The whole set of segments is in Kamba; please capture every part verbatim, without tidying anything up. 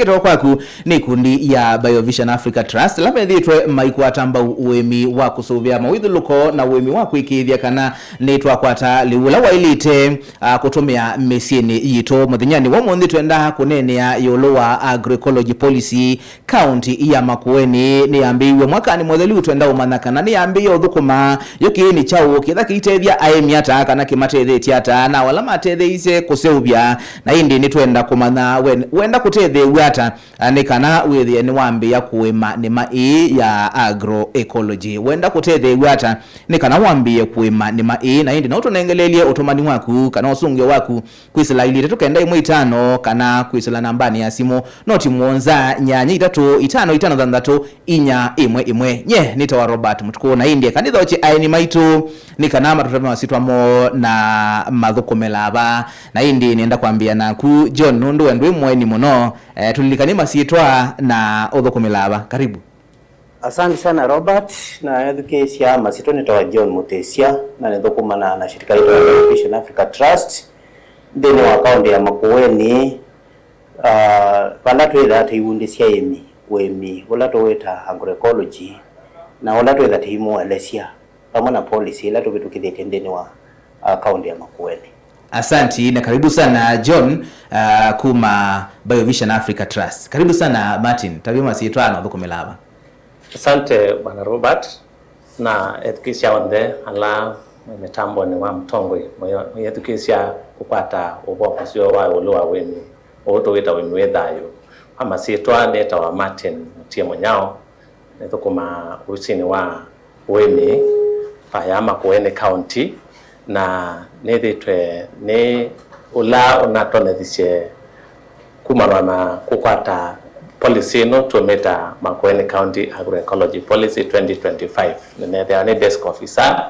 Too kwaku nĩ ikundi ya Biovision Africa Trust, ala methĩĩtwe maikwata mbau ũĩmi wa kũsũvĩa mawĩthyũlũko na ũĩmi wa kwĩkĩĩthya kana nĩtwakwata lĩu ũla waĩlĩte, a, kũtũmĩa mĩsyĩnĩ yitũ. Mũthenyanĩ wa ũmũnthĩ twenda kũneenea ĩũlũ wa agroecology policy. Kaunti ya Makueni nĩyambĩĩiw'e mwakanĩ mũthelu. Twenda ũmanya kana nĩyambĩĩe ũthũkũma yo kĩĩnĩ kyaũ, kĩtha kĩitethya aĩmi ata, kana kĩmatetheetye ata, na ala matetheeisye kũseũvya. Na ĩndĩ nĩtwenda kũmanya we, wenda kũtetheew'a ata, a, nĩ kana wĩthĩe nĩwambĩĩa kũĩma nĩma ĩĩ ya agroecology. Wenda kũtetheew'a ata nĩ kana wambĩĩe kũĩma nĩma ĩĩ? Na ĩndĩ no tũnengeleelye ũtũmani waku kana ũsũngĩo waku kwĩsĩla ilĩ itatũ kenda ĩmwe itano kana kwĩsĩla nambanĩ ya simũ noti mũonza nyanya itatũ itano itano thanthatũ inya ĩmwe ĩmwe. Nye nĩtawa Robert Mũtukũ, na ĩndĩ eka nĩthokye aeni maitũ nĩ kana matũtavye masyĩtwa moo na mathũkũmĩlaa va. Na ĩndĩ nĩenda kwambĩĩa naku John, nũndũ we ndwĩ mũeni mũno. Eh, tũlilikane masyĩtwa na ũthũkũmĩlaa va. Karibu. Asante sana Robert, na ethukĩĩsya, masyĩtwa nĩtawa John Mũtĩsya, na nĩthũkũmanaa na shirika yĩtawa Vision Africa Trust nthĩnĩ wa kaũntĩ ya Makueni, ah, vala twĩthaa tũiundĩsya ĩmi, ũĩmi ũla tũwĩta agroecology, na ũla twĩtha tũimũelesya vamwe na policy ila tũvĩtũkĩthĩtye nthĩnĩ wa, ah, kaũntĩ ya Makueni. Asanti na karibu sana John, ah, kuma Biovision Africa Trust. Karibu sana Martin, tavya masyĩtwa na ũthũkũmĩlaa va. Asante Bwana Robert, na ethukĩĩsya onthe ala me mĩtambonĩ wa mũtongoi, mũyethukĩĩsya kũkwata ũvoo mũseo wa ĩũlũ wa ũĩmi ũũ tũwĩta ũĩmi wĩ thayũ. Kwa masyĩtwa nĩtawa Martin Mutie Mũnyao, nĩthũkũmaa ovisinĩ wa ũĩmi vaya Makueni County, na nĩthĩtwe nĩ ũla ũnatonyethisye kumana na kũkwata policy ĩno tũmĩta Makueni County Agroecology Policy twenty twenty-five. Nĩnethĩawa nĩ desk officer,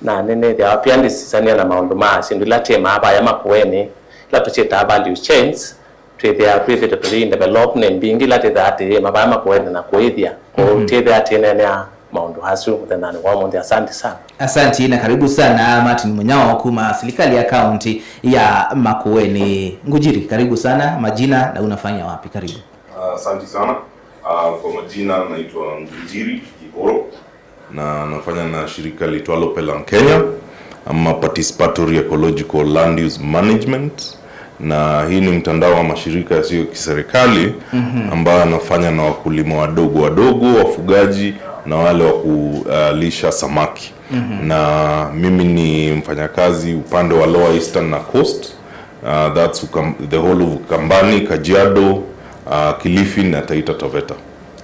na nĩnĩthĩawa pia ndĩsisany'a na maũndũ ma syĩndũ ila tĩmaa vaya Makueni, ila tũsyĩtaa value chains, twĩthĩaa twĩthĩte tũyĩ develop nĩ mbingĩ ila twĩthaa tĩyĩma vaya Makueni na kũĩthya. Kwoou, mhm, twĩthĩaa twĩneenea maũndũ asu mũthenyanĩ wa ũmũnthĩ. Asante sana. Asante na karibu sana Martin Munyao kuma serikali ya kaunti ya Makueni. Ngujiri, karibu sana. Majina na unafanya wapi? Karibu. Ah, asante sana. Ah, kwa majina naitwa Ngujiri Kihoro. Na nafanya na shirika liitwalo Pelam Kenya, ama Participatory Ecological Land Use Management, na hii ni mtandao wa mashirika yasiyo kiserikali, mhm, ambayo anafanya na wakulima wadogo wadogo, wafugaji na wale wa kulisha samaki. Mhm. Na mimi ni mfanyakazi upande wa Lower Eastern na Coast, uh, that's Ukam-, the whole of Ukambani, Kajiado, uh, Kilifi na Taita Taveta.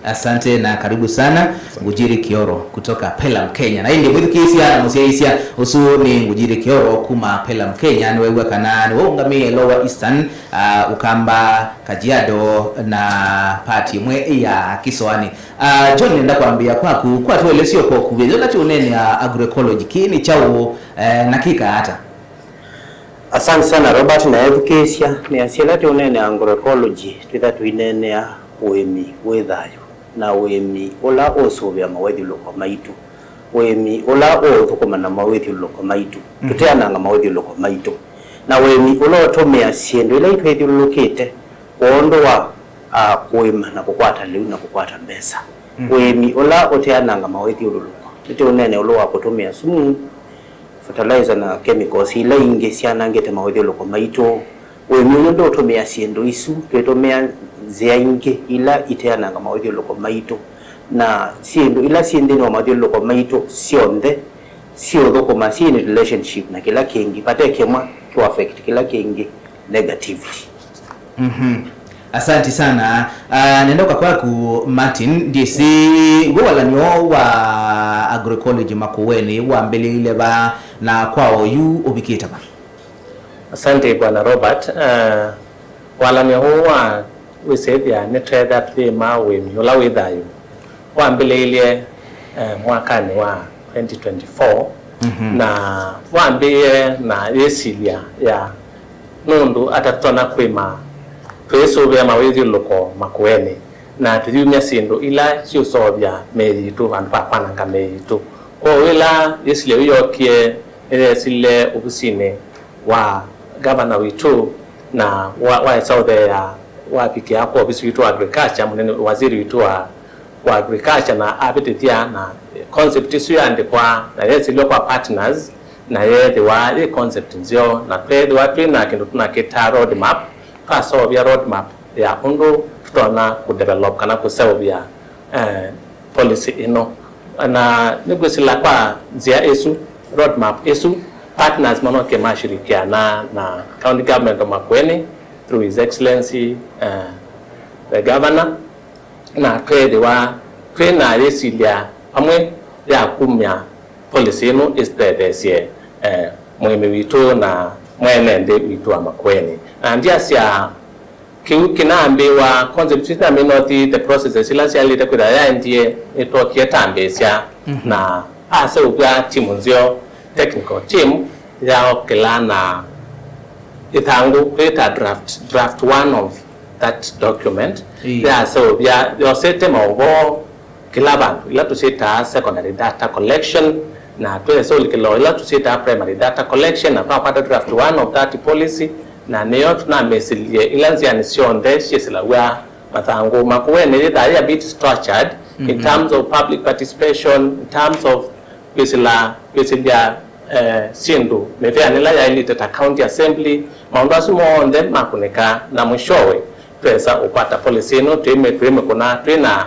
Asante na karibu sana, Ngujiri Kioro kutoka Pelam Kenya. Na ĩndĩ mwĩthukĩĩsya na mũsyaĩĩsya, ũsu nĩ Ngujiri Kioro kuma Pelam Kenya. Nĩwew'a kana nĩwe ũngamĩe Lower Eastern, uh, Ukamba, Kajiado na part ĩmwe ya Kĩsoanĩ. Uh, John, nenda kwambĩa kwaku, kwa tũelesye kwa ũkuvĩ, ĩla tũũneenea agroecology, kĩĩ nĩ kyaũ, eh, na kĩkaa ata? Asante sana Robert na ethukĩĩsya. Nĩasya ĩla tũũneenea agroecology, twĩtha tũineenea ũĩmi wĩ thayũ na ũĩmi ũla ũũsũvĩa mawĩthyũlũko maitũ, ũĩmi ũla ũũthũkũma na mawĩthyũlũko maitũ, mhm, tũteananga mawĩthyũlũko maitũ, na ũĩmi ũla ũtũmĩaa syĩndũ ila itwĩthyũlũlũkĩte kwondũ wa, a, kũĩma na kũkwata lĩu na kũkwata mbesa. Mhm. Ũĩmi ũla ũteananga mawĩthyũlũlũko, nĩtũũneenea ĩũlũ wa kũtũmĩa sumu, fertilizer na chemicals ila ingĩ syanangĩte mawĩthyũlũko maitũ. Ũĩmi ũyũ ndũtũmĩa syĩndũ isu, twĩtũmĩa nzĩa ingĩ ila iteananga mawĩthyũlũko maitũ, na syĩndũ ila syĩ nthĩnĩ wa mawĩthyũlũko maitũ syonthe siũthũkũma syĩ in relationship na kĩla kĩngĩ, vate kĩmwe kĩũ affect kĩla kĩngĩ negatively. Mhm. Asanti sana. Ah, nenda ũka kwaku Martin, ndyĩsĩ we walan'yo wa agroecology Makueni wambĩlĩile va na kwa oyu ũvikĩte va? Asante Bwana Robert. Ah, walan'yo ũũ wa wĩsĩthya nĩtwetha twĩma ũĩmi ũla wĩ thayũ wambĩlĩilye, eh, mwakanĩ wa twenty twenty-four, mhm, na wambĩĩe na yĩsilya ya nũndũ ata tũtonya kwĩma tũisũvĩa mawĩthyũlũko Makueni na tũyumya syĩndũ ila siũseũvya mĩĩ yitũ, vandũ va kwananga mĩĩ yitũ. Kwoou ĩla yĩsilya yĩu yookie, nĩyesilile ovisinĩ wa ngavana witũ na wa, waĩsa ũtheea Wavikĩa kwa ovisi witũ wa agriculture, mũnene waziri witũ wa, wa agriculture, na avĩtĩthya na concept ĩsu yaandĩkwa na yesilwa kwa partners, na yeethĩwa yĩ concept nzeo, na tweethĩwa twĩ na kĩndũ tũnakĩtaa road map, twaseũvya road map ya ũndũ tũtonya kũdevelop kana kũseũvya eh, policy ĩno. Na nĩngwĩsĩla kwa nzĩa ĩsu, road map ĩsu, partners manokie mashirikiana na County Government of Makueni through His Excellency eh, the Governor, na tweethĩwa twĩ na yĩsilya vamwe ya kumya policy ĩno ĩtetheesye eh, mũĩmi witũ na mwene nthĩ witũ wa Makueni. Na ndiasya kĩu kĩnambĩĩwa, concept isu nambĩĩwa nothi the processes ila syaĩlĩte kwĩthĩwa yaendie, nĩtwokie tambĩĩsya na aseũvya timu nzeo, technical team, yaokĩla na ĩthangũ kwĩta draft, draft one of that document. Ĩĩ. Yaseũvya yosete maũvoo kĩla vandũ, ila tũsyĩtaa secondary data collection, na twĩsa ũlikĩlo ila tũsyĩtaa primary data collection, na twakwata draft one of that policy, na nĩyo tũnamĩsĩlye ila nzĩanĩ syonthe syĩsĩlaw'a mathangũ. Makueni yĩthaa yĩ a bit structured in terms of public participation, in terms of kwĩsĩla, kwĩsĩlya eh, syĩndũ mĩveanĩ ĩla yaĩlĩte ta county assembly, maũndũ asu monthe makũnĩka, na mũsyowe twesa ũkwata policy ĩno twĩmĩ-, twĩmĩkũna twĩ na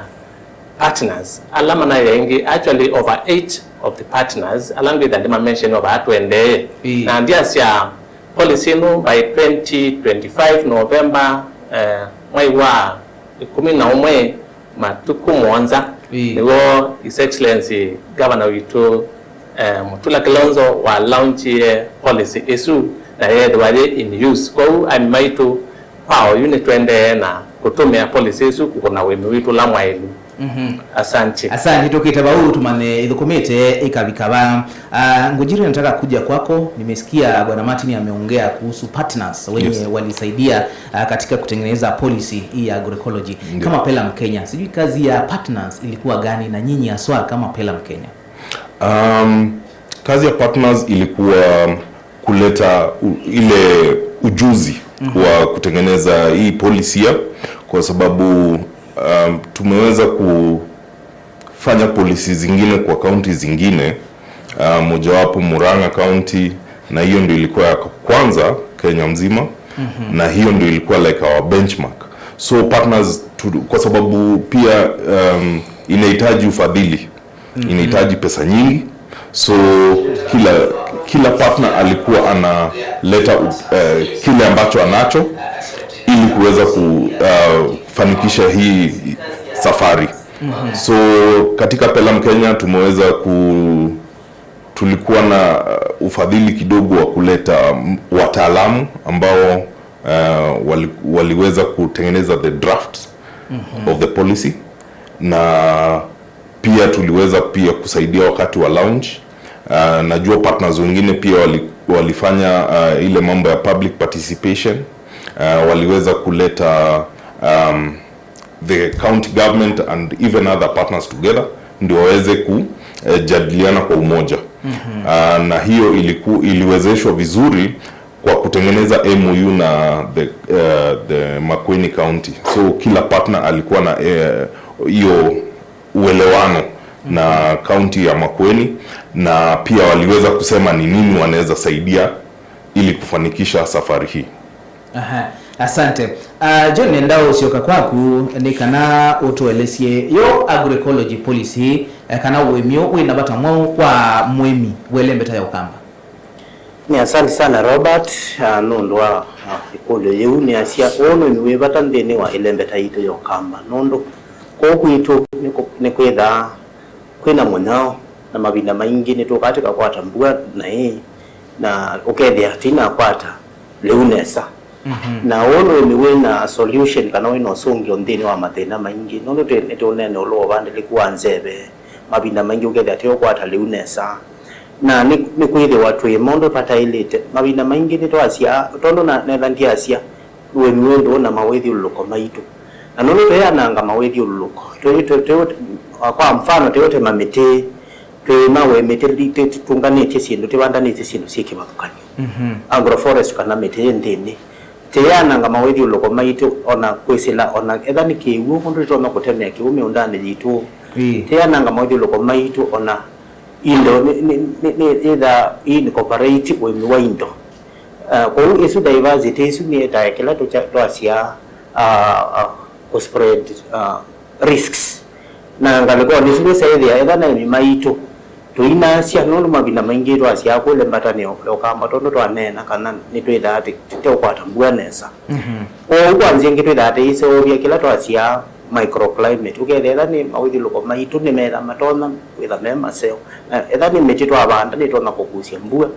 partners ala manaĩa ĩngĩ, actually over eight of the partners ala ngwĩtha ndĩmamention over aa tũendee. Ĩĩ. Na ndiasya policy ĩno by twenty twenty-five November, eh, mwai wa ĩkũmi na ũmwe, matukũ mũonza, Ĩĩ. Nĩw'o His Excellency Governor witũ eh, Mutula Kilonzo wa launchie policy ĩsu na yeethĩwa yĩ in use. Kwoou aĩmi maitũ kwa oyu nĩtũendee na kũtũmĩa policy ĩsu kũkũna ũĩmi witũ ũla mwaĩlu. Mhm. Asante. Asante, tũkĩte vau tũmanye ĩthũkũmĩte ĩkavika va. Ah, Ngujiri, nataka kuja kwako. Nimesikia Bwana Martin ameongea kuhusu partners wenye Yes. walisaidia, ah, katika kutengeneza policy hii ya agroecology. Ndio. Kama Pelham Kenya, sijui kazi ya partners ilikuwa gani na nyinyi haswa kama Pelham Kenya? Um, kazi ya partners ilikuwa kuleta u-, ile ujuzi wa kutengeneza hii policy ya, kwa sababu, um, tumeweza kufanya policy zingine kwa kaunti zingine, uh, mojawapo Murang'a County, na hiyo ndio ilikuwa ya kwanza Kenya mzima, na hiyo ndio ilikuwa like our benchmark. So partners tu, kwa sababu pia, um, inahitaji ufadhili, inahitaji pesa nyingi. So kila, kila partner alikuwa analeta u-, eh, kile ambacho anacho ili kuweza ku-, eh, kufanikisha hii safari. So katika Pelham Kenya tumeweza ku-, tulikuwa na, uh, ufadhili kidogo wa kuleta, mm, wataalamu ambao, uh, wali-, waliweza kutengeneza the draft of the policy, na pia tuliweza pia kusaidia wakati wa launch. Uh, najua partners wengine pia wali-, walifanya, uh, ile mambo ya public participation. Uh, waliweza kuleta, um, the county government and even other partners together ndio waweze kujadiliana kwa umoja. Uh, na hiyo iliku-, iliwezeshwa vizuri kwa kutengeneza M O U na the, uh, the Makueni County. So kila partner alikuwa na, eh, hiyo uelewano na kaunti ya Makueni, na pia waliweza kusema ni nini wanaweza saidia ili kufanikisha safari hii. Aha, asante. Ah, John, nenda ũsyoka kwaku nĩ kana ũtũelesye yo agroecology policy, eh, kana ũĩmi ũũ wĩ na vata mwaũ kwa mũĩmi wa ĩlembeta ya Ũkamba? Nĩ asante sana Robert, ah, nũndũ wa, ah, ĩkũlyo yĩu. Nĩasya ũũ nĩ ũĩmi wĩ vata nthĩnĩ wa ĩlembeta yitũ ya Ũkamba, nũndũ kũũ kwitũ nĩ kũ-, nĩ kwĩthaa kwĩ na mũnyao, na mavinda maingĩ nĩtũkaa tũkakwata mbua naĩ, na ũkethĩa tũinakwata lĩu nesa. Na ũũ nĩ ũĩmi wĩ na solution kana wĩ na ũsũngĩo nthĩnĩ wa mathĩna maingĩ, nũndũ twĩ-, nĩtũũneena ĩũlũ wa ũvandĩlĩku wa nzeve, mavinda maingĩ ũkethĩa tũikwata lĩu nesa. Na nĩ, nĩ kwĩthĩwa twĩ maũndũ tataĩlĩte. Mavinda maingĩ nĩtwasya, tondũ na, netha ndiasya, ũĩmi wĩ ndũũ na mawĩthyũlũlũko maitũ. Na nũndũ tũyananga mawĩthyũlũlũko, tũi-, tũ-, tũ-, kwa mfano, tũitema mĩtĩ, twĩmawe mĩtĩ, tũ-, tũtũnganĩtye syĩndũ, tũvandanĩtye syĩndũ syĩ kĩvathũkany'o. Agroforest kana mĩtĩ yĩ nthĩnĩ. Tĩyananga mawĩthyũlũko maitũ, ona kwĩsĩla, ona etha nĩ kĩw'ũ, ũndũ tũtonya kũtemea kĩw'ũ mĩũndanĩ yitũ. Ĩĩ. Tĩyananga mawĩthyũlũko maitũ, ona indo nĩ, nĩ, nĩ, nĩ, nĩtha incorporate ũĩmi wa indo. Uh, kwoou ĩsu diversity ĩsu nĩetae kĩla tũkya-, twasya, uh, uh, kũ spread, uh, risks. Na ngalĩkonĩ ĩsu nĩsaĩthĩa etha na aĩmi maitũ tũinasya, nũndũ mavinda maingĩ twasyaa kũle mbatanĩ ya Ũkamba, tondũ twaneena kana nĩtwĩthaa tĩ-, tũteũkwata mbua nesa. Mhm. Kwoou kwa nzĩa ĩngĩ twĩthaa tũiseũvya kĩla twasyaa microclimate. Ũkethĩa etha nĩ mawĩthyũlũko maitũ nĩmetha matonya kwĩtha me maseo. Na etha nĩ mĩtĩ twavanda nĩtonya kũkusya mbua.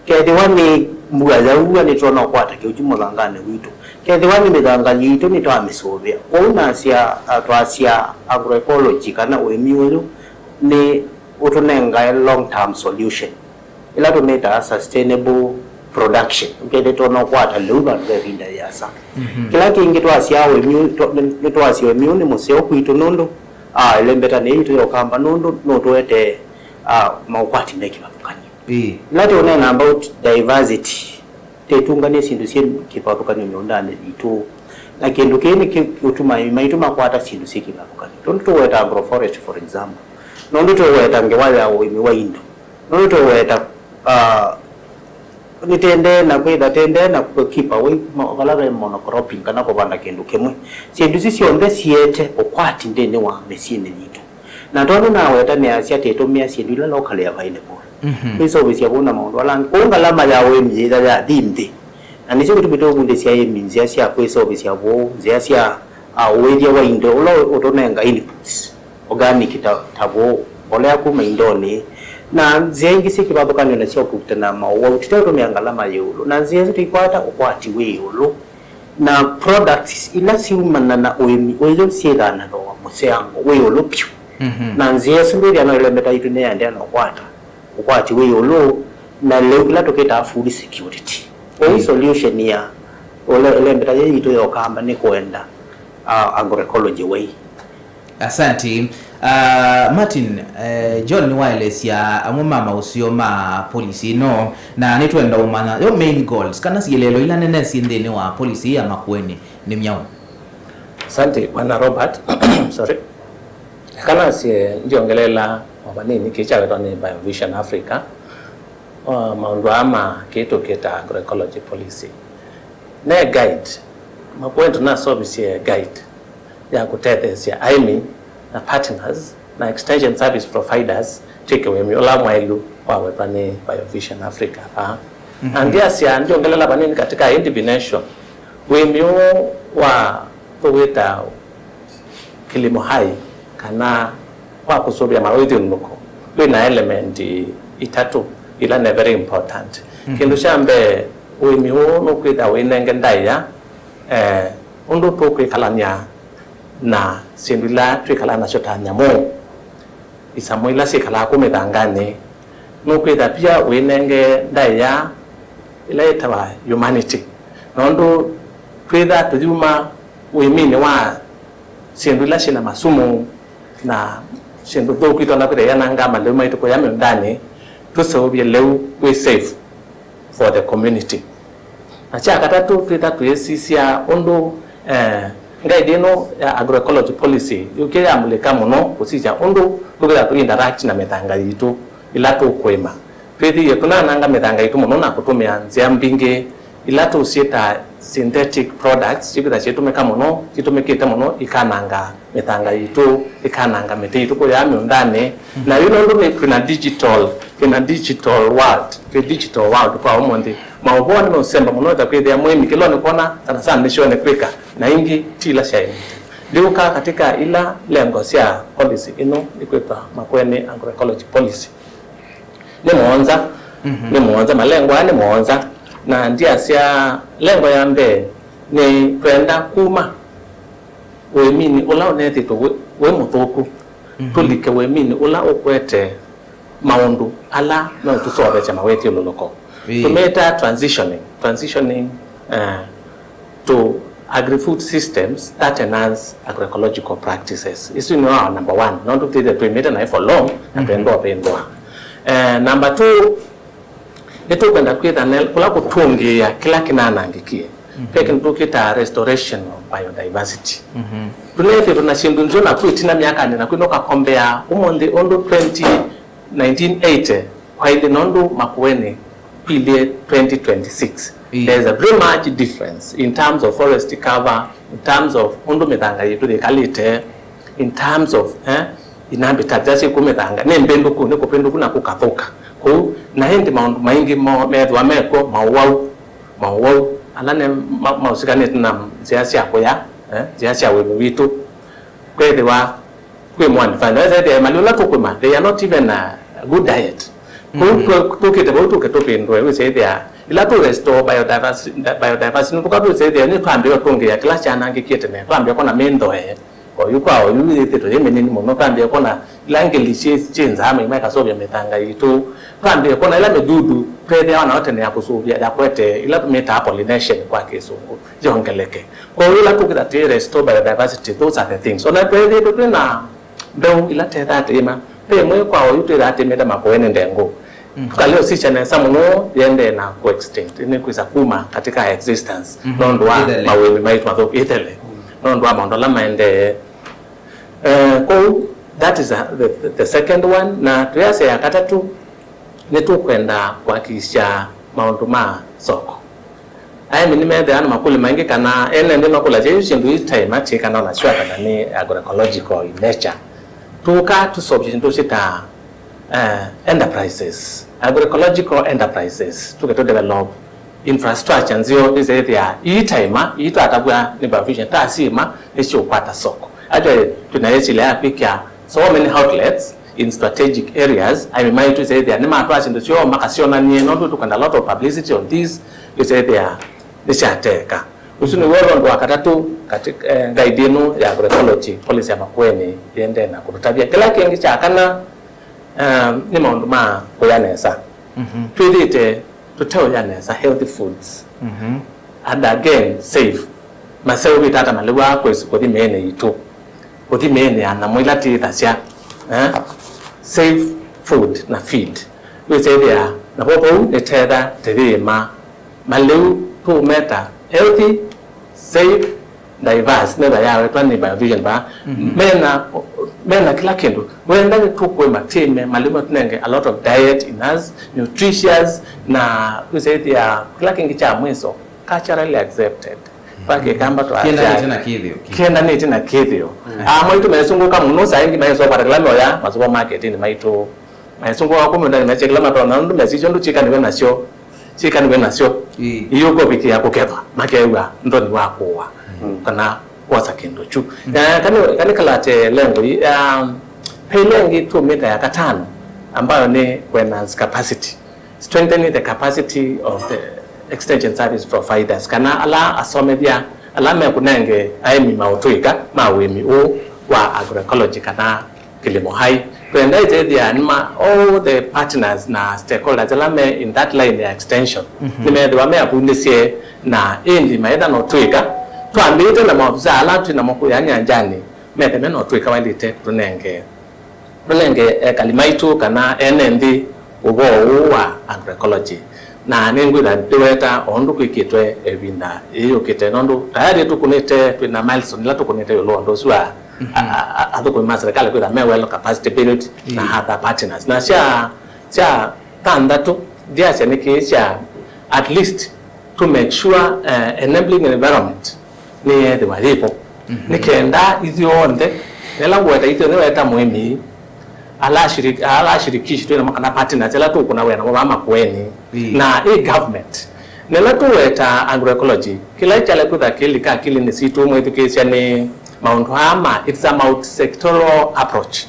Kethĩwa nĩ mbua yaua nĩtonya kũkwata kĩuki mũthanganĩ witũ. Kethĩwa nĩ mĩthanga yitũ nĩtwamĩsũvĩa. Kwoou nasya, a, twasya agroecology kana ũĩmi ũyũ nĩ ũtũnengae long term solution, ĩla tũmĩtaa sustainable production. Ũkethĩa tũtonya kũkwata lĩu vandũ ve ĩvinda yĩasa. Mhm. Kĩla kĩngĩ twasya ũĩmi ũyũ, twa-, nĩ, nĩtwasya ũĩmi ũyũ nĩ mũseo kwitũ nũndũ, a, ĩlembetanĩ yitũ ya Ũkamba nũndũ nũtũetee, a, maũkwati me kĩvathũkany'o. Ĩĩ. Ĩla tũũneena about diversity, tĩtũnganie syĩndũ syĩ kĩvathũkany'o mĩũndanĩ yitũ. Na kĩndũ kĩĩ nĩ kĩũtuma aĩmi maitũ makwata syĩndũ syĩ kĩvathũkany'o. Tondũ tũweta agroforestry, for example. Nũndũ tũweta ngewa ya ũĩmi wa indo. Nũndũ tũweta, ah, nĩtendee na kwĩtha, tendee na keep away ma-, vala ve monocropping kana kũvanda kĩndũ kĩmwe. Syĩndũ isu syonthe siete ũkwati nthĩnĩ wa mĩsyĩnĩ yitũ. Na tondũ naweta nĩasya tĩtũmĩa syĩndũ ila locally available. Mhm. Kwĩseũvĩsya vau na maũndũ ala angĩ. Kwoou ngalama ya ũĩmi yĩtha yathi nthĩ. Na nĩkyo kĩtumi tũvundĩsya aĩmi nzĩa sya kwĩseũvĩsya vau, nzĩa sya, a, ũĩthya wa indo ũla ũtũnenga inputs, organic ta, ta vau, mbolea kuma indonĩ, na nzĩa ingĩ syĩ kĩvathũkany'o na sya kũkita na maũwau, tũteũtũmĩa ngalama yĩ ĩũlũ. Na nzĩa isu tũikwata ũkwati wĩ ĩũlũ. Na products ila syumana na ũĩmi ũyũ syĩthaa na thooa mũseango wĩ ĩũlũ vyũ. Mhm. Na nzĩa ĩsu ndwĩthĩa no ĩlembeta yitũ nĩyaendeea na ũkwata ũkwati wĩ ĩũlũ na lĩu kĩla tũkĩtaa food security. Kwoou, mm, solution ya ũle ĩlembeta yĩĩ yitũ ya Ũkamba nĩ kũenda, uh, agroecology way. Asante. Ah, Martin, eh, John nĩwaelesya amwe ma maũseo ma policy ĩno, na nĩtwenda ũmanya yo main goals, kana siĩlelo ila nene syĩ nthĩnĩ wa policy ya Makueni nĩ myaũ? Asante, Bwana Robert. Sorry. Kana sie ndiongelela o vanini kĩĩ kyawetwa nĩ Biovision Africa, o, maũndũ aa ma kĩĩ tũkĩta agroecology policy. Ne guide, Makueni tũnaseũvisye guide ya kũtetheesya aĩmi na partners na extension service providers twĩke ũĩmi ũla mwaĩlu wawetwa nĩ Biovision Africa vaa. Na, mhm, ndyasya, ndyongelela vanini katika hii definition, ũĩmi ũũ wa tũwĩta kilimo hai kana wa kũsũvĩa mawĩthyũlũlũko wĩ na element itatũ ila nĩ very important. Mhm. Kĩndũ kya mbee, ũĩmi ũũ nũkwĩtha wĩnenge ndaĩa, eh, ũndũ tũkwĩkalany'a na syĩndũ ila twĩkalaa nasyo ta nyamũ, isamũ ila syĩkalaa kũu mĩthanganĩ. Nũkwĩtha pia wĩnenge ndaĩa ĩla yĩtawa humanity, nũndũ twĩtha tũyuma ũĩminĩ wa syĩndũ ila syĩ na masumu na syĩndũ nthũku itonya kwĩtha iyanangaa malĩu maitũ kũya mĩũndanĩ, tũseũvye lĩu wĩ safe for the community. Na kya katatũ, twĩtha tũyĩsisya ũndũ, eh, guide ĩno ya agroecology policy yũkie yamulĩka mũno kũsisya ũndũ tũkĩtha tũ interact na mĩthanga yitũ ĩla tũkũĩma. Twĩthĩie tũnananga mĩthanga yitũ mũno na kũtũmĩa nzĩa mbingĩ ila tũsyĩtaa synthetic products, syĩkwĩtha syĩtũmĩka mũno, syĩtũmĩkĩte mũno ikananga mĩthanga yitũ, ĩkananga mĩtĩ yitũ kũya mĩũndanĩ. Mhm. Na yu nũndũ nĩ twĩna digital, twĩna digital world, twĩ digital world kwa ũmũnthĩ, maũvoo nĩmeũsemba mũno, ta kwĩthĩa mũĩmi kĩlonĩ kwona sana sana nĩsyo nĩ kwĩka, na ingĩ ti ila syaĩ. Ndiũka katika ila lengo sya policy ĩno ĩkwĩtwa Makueni Agroecology Policy. Nĩ mũonza, mhm, nĩ mũonza, malengo aya nĩ mũonza. Na ndyasya lengo ya mbee nĩ twenda kuma ũĩminĩ ũla ũnethĩtwe wĩ, wĩ mũthũku, mhm, tũlike ũĩminĩ ũla ũkwete maũndũ ala meũtũseũvĩsya mawĩthyũlũlũko. Ĩĩ. Tũmĩtaa transitioning, transitioning, eh, to agri-food systems that enhance agroecological practices. Isu nĩ our number one, nũndũ twĩthĩe twĩmĩte naĩ for long, na, mhm, twenda ũvĩndũa. Eh, number two, nĩtũkwenda kwĩtha ne-, kũla kũtũngĩĩa kĩla kĩnanangĩkie. Ve kĩndũ tũkĩtaa restoration of biodiversity. Tũneethĩtwe na syĩndũ nzeo naku ĩtina myakanĩ, naku nũkakombea ũmũnthĩ ũndũ twenty, nineteen eighty kwaĩlye nũndũ Makueni kwilyĩ twenty twenty-six. There is a very much difference in terms of forest cover, in terms of ũndũ mĩthanga yitũ yĩkalĩte, in terms of, eh, inhabitants syĩ kũu mĩthanga nĩ mbĩndũku, nĩ kũvĩndũku na kũkathũka kũu. Na ĩndĩ maũndũ maingĩ mo- methĩwa mekw'o, maũwau, maũwau ala nĩ ma- maũsikanĩte na nzĩa sya kũya, eh, nzĩa sya ũĩmi witũ. Kwethĩwa kwĩ mwanifanya wesethĩa mali ũla tũkũma, they are not even a good diet. Kũu tũ- tũkĩte vau tũke tũvĩndũe, wĩsethĩa ila tũ restore biodiversity, biodiversity nũtũka twĩsethĩa nĩ twambĩe ũtũngĩĩa kĩla kyanangĩkie tene, twambĩe kona mĩndũe oyu kwa oyu yĩthĩtwe yĩ mĩnini mũno, twambĩe kona ila ngeli syĩ- syĩ nzaa maima ĩkasũvya mĩthanga yitũ, twambĩe kona ila mĩdudu twethĩawa nayo tene ya kũsũvya, ya kwete ila tũmĩtaa pollination kwa kĩsũngũ yongeleke. Kwoou ĩla tũkĩtha twĩ restore biodiversity, those are the things. Ona twethĩĩtwe twĩ na mbeũ ila tethaa tĩĩma, ve ĩmwe kwa oyu twĩthaa tĩmĩte Makueni ndengũ. Tũkalea ũsisya nesa mũno, yĩendee na kũ extinct, nĩkwĩsa kuma katika existence nũndũ wa mawĩmi maitũ mathũku ĩthele, nũndũ wa maũndũ ala maendee. Eh, kwoou, that is a, the, the second one. Na twĩasya ya katatũ, nĩtũkwenda kũhakikisha maũndũ ma soko. Aĩmi nĩmethĩawa na makũlyo maingĩ kana ene nthĩ makũlasya yu syĩndũ itaĩma syĩkana na sure kana nĩ agroecological in nature. Tũka tũseũvye syĩndũ syĩtaa, eh, enterprises, agroecological enterprises, tũke tũ develop infrastructure nzeo ĩseĩthĩa ii taĩma, ii twatavw'a nĩ Bio Vision, ta syĩma nĩsyũkwata soko. Actually, twĩna yĩsilya ya kwĩkĩa so many outlets in strategic areas, aĩmi maitũ ĩseĩthĩa nĩmatwaa syĩndũ syoo makasyonany'e, nũndũ tũkwenda a lot of publicity on this, ĩseĩthĩa nĩsyateka. Ũsu nĩw'o ũndũ wa katatũ katĩ, eh, guide ĩno ya agroecology, policy ya Makueni yĩendee na kũtũtavya. Kĩla kĩngĩ kya kana, um, nĩ maũndũ ma kũya nesa. Twĩthĩĩte tũteũya nesa, healthy foods. And again, safe. Maseũvĩte ata malĩu aa kwĩsĩ kũthi mĩĩnĩ yitũ, kũthi mĩĩnĩ ya nyamũ ila tĩthasya, eh? Safe food na feed. Wĩsethĩa na vau vau nĩtetha tĩthĩĩma malĩu tũũmeta healthy, safe, diverse, nĩtha yawetwa nĩ Bio Vision vaa. Mena, mena kĩla kĩndũ. Wenda nĩtũkũĩma tĩme malĩu matũnenge a lot of diet in us, nutritious, na wĩsethĩa kĩla kĩngĩ kya mwiso culturally accepted. Kwa Kĩkamba twasya kĩendanĩte na kĩthĩo. Kĩendanĩte na kĩthĩo. Aa, maitũ mesũngũka mũno, saa ingĩ maĩsũkwata kĩla meoya masupermarketinĩ maitũ. Maisũngũa kũmũndanĩ mesya kĩla matonya, nũndũ mesisya ũndũ syĩkanĩwe nasyo, syĩkanĩwe nasyo. Ĩĩ. Iyũkũvikĩa kũkethwa, makew'a nthoni wa kũũa, kana kwosa kĩndũ kyu. Eh, kani, kani kalate lengo ii, um, ve ĩla ĩngĩ tũmĩta ya katano, ambayo nĩ kũ-enhance capacity, strengthening the capacity of the extension service providers, kana ala asomethya ala mekũnenge aĩmi maũtũĩka ma ũĩmi ũũ wa agroecology kana kĩlĩmo hai. Twenda ĩtethĩa nĩma all the partners na stakeholders ala me in that line ya extension nĩmethĩwa me avundĩsye na ĩndĩ maetha na ũtũĩka. Twambĩĩte na maofisa ala twĩ namo kũya nyanjanĩ metheme na ũtũĩka waĩlĩte kũtũnenge, tũnenge ekali maitũ kana ene nthĩ ũvoo ũũ wa agroecology. Na nĩngwĩtha ndĩweta o ũndũ kwĩkĩtwe ĩvinda yĩĩ yũkĩte, nũndũ tayarĩ tũkũnĩte, twĩ na milestone ila tũkũnĩte ĩũlũ wa ũndũ ũsu wa a- a- a- athũkũmi ma serikali kwĩtha me well capacity built na other partners. Na sya, sya thanthatũ, ndyasya nĩ kĩĩ sya at least to make sure, eh, enabling environment nĩyethĩwa yĩvo. Nĩ kenda ithyonthe, ĩla ngũweta ithyonthe, weta mũĩmi, ala ashiriki-, ala ashirikishitwe namo kana partners, ĩla tũkũna wĩa namo vaa Makueni, na ĩ government. Na ĩla tũweta agroecology, kĩla kyale kwĩtha kĩlika akilinĩ sitũ mwĩthukĩĩsya nĩ maũndũ aa ma, it's a multi-sectoral approach.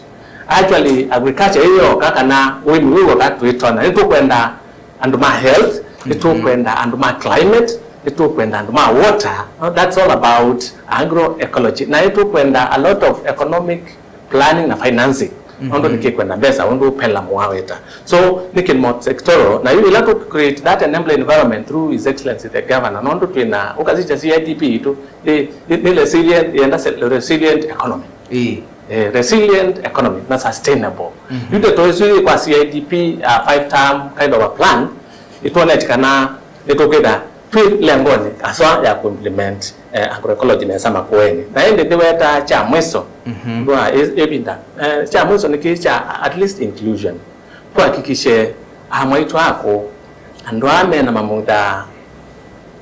Actually, agriculture ĩyo yoka kana ũĩmi wĩ woka twĩtona, nĩtũkwenda andũ ma health, nĩtũkwenda andũ ma climate, nĩtũkwenda andũ ma water. No, that's all about agroecology. Na nĩtũkwenda a lot of economic planning na financing. Nũndũ nĩkĩkwenda mbesa ũndũ Pelham waweta. So nĩ kĩ multi-sectoral, na yu ĩla tũ create that enabling environment through His Excellency the Governor, nũndũ twĩna, ũkasisya C I D P itũ, ĩ, ĩ, nĩ resilient, yenda se- resilient economy. Ĩĩ. Eh, resilient economy na sustainable. Yu ndeto ĩsu yĩ kwa C I D P, uh, five term kind of a plan, ĩtwonetye kana nĩtũkwĩtha Twĩ lengoni aswa ya ku implement, eh, agroecology nesa Makueni. Na ĩndĩ nĩwetaa kya mwiso, mhm, ndwa ĩ-, ĩvinda. Eh, kya mwiso nĩ kĩĩ kya at least inclusion. Tũhakikishe amwaitũ akũ, andũ aa mena mamutha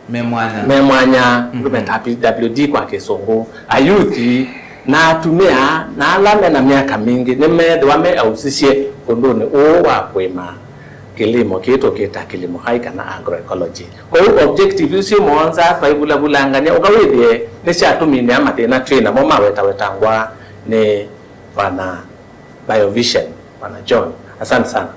me mwanya, me mwanya, mhm, ndũmeta P W D kwa Kĩsũngũ, ayuthi, na atumĩa, na ala mena myaka mingĩ, nĩmeethĩwa me ausisye ũndũnĩ ũũ wa kũĩma kĩlimo kĩĩ tũkĩta kilimo hai kana agroecology. Kwoou objective isu syĩ mũonza twaivulavulangany'a ũka wĩthĩe nĩsyatũminĩa mathĩna twĩ namo mawetawetangwa nĩ Bwana Biovision, Bwana John. Asante sana.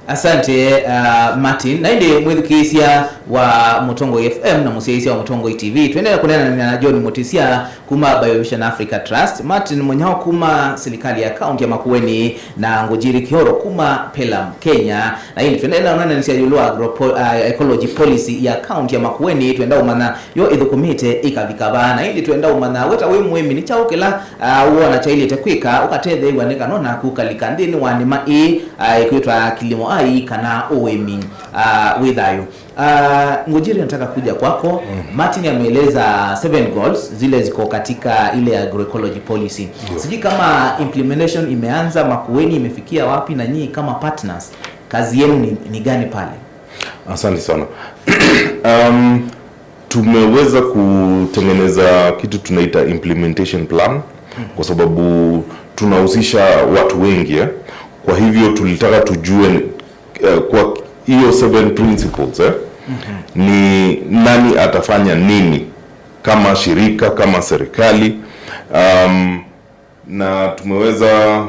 Asante, uh, Martin. Na ĩndĩ mwĩthukĩĩsya wa Mũtongoi F M na mũsyaĩĩsya wa Mũtongoi T V, tũendeea kũneenanĩa na John Mutisya kuma Biovision Africa Trust, Martin Mũnyao kuma silikalĩ ya kaunti ya Makueni, na Ngũjiri Kĩoro kuma Pelum Kenya. Na ĩndĩ tũendeea na ũneenanĩsya ĩũlũ wa agro-, uh, ecology policy ya kaunti ya Makueni, twenda ũmanya yo ĩthũkũmĩte ĩkavika vaa. Na ĩndĩ twenda ũmanya we ta wĩ mũĩmi nĩ kyaũ kĩla, uh, wona kyaĩlĩte kwĩka ũkatetheew'a nĩ kana naku ũkalika nthĩnĩ wa nĩma ĩĩ, uh, ĩkwĩtwa kilimo hai kana ũĩmi, uh, wĩ thayũ. Uh, Ngujiri, nataka kuja kwako. Mm. Martin ameeleza seven goals zile ziko katika ile agroecology policy. Ndio. Sijui kama implementation imeanza Makueni, imefikia wapi, na nyinyi kama partners kazi yenu ni, ni gani pale? Asante sana. Um, tumeweza kutengeneza kitu tunaita implementation plan, kwa sababu tunahusisha watu wengi, eh. Kwa hivyo tulitaka tujue, eh, kwa hiyo seven principles, eh, ni nani atafanya nini kama shirika, kama serikali. Um, na tumeweza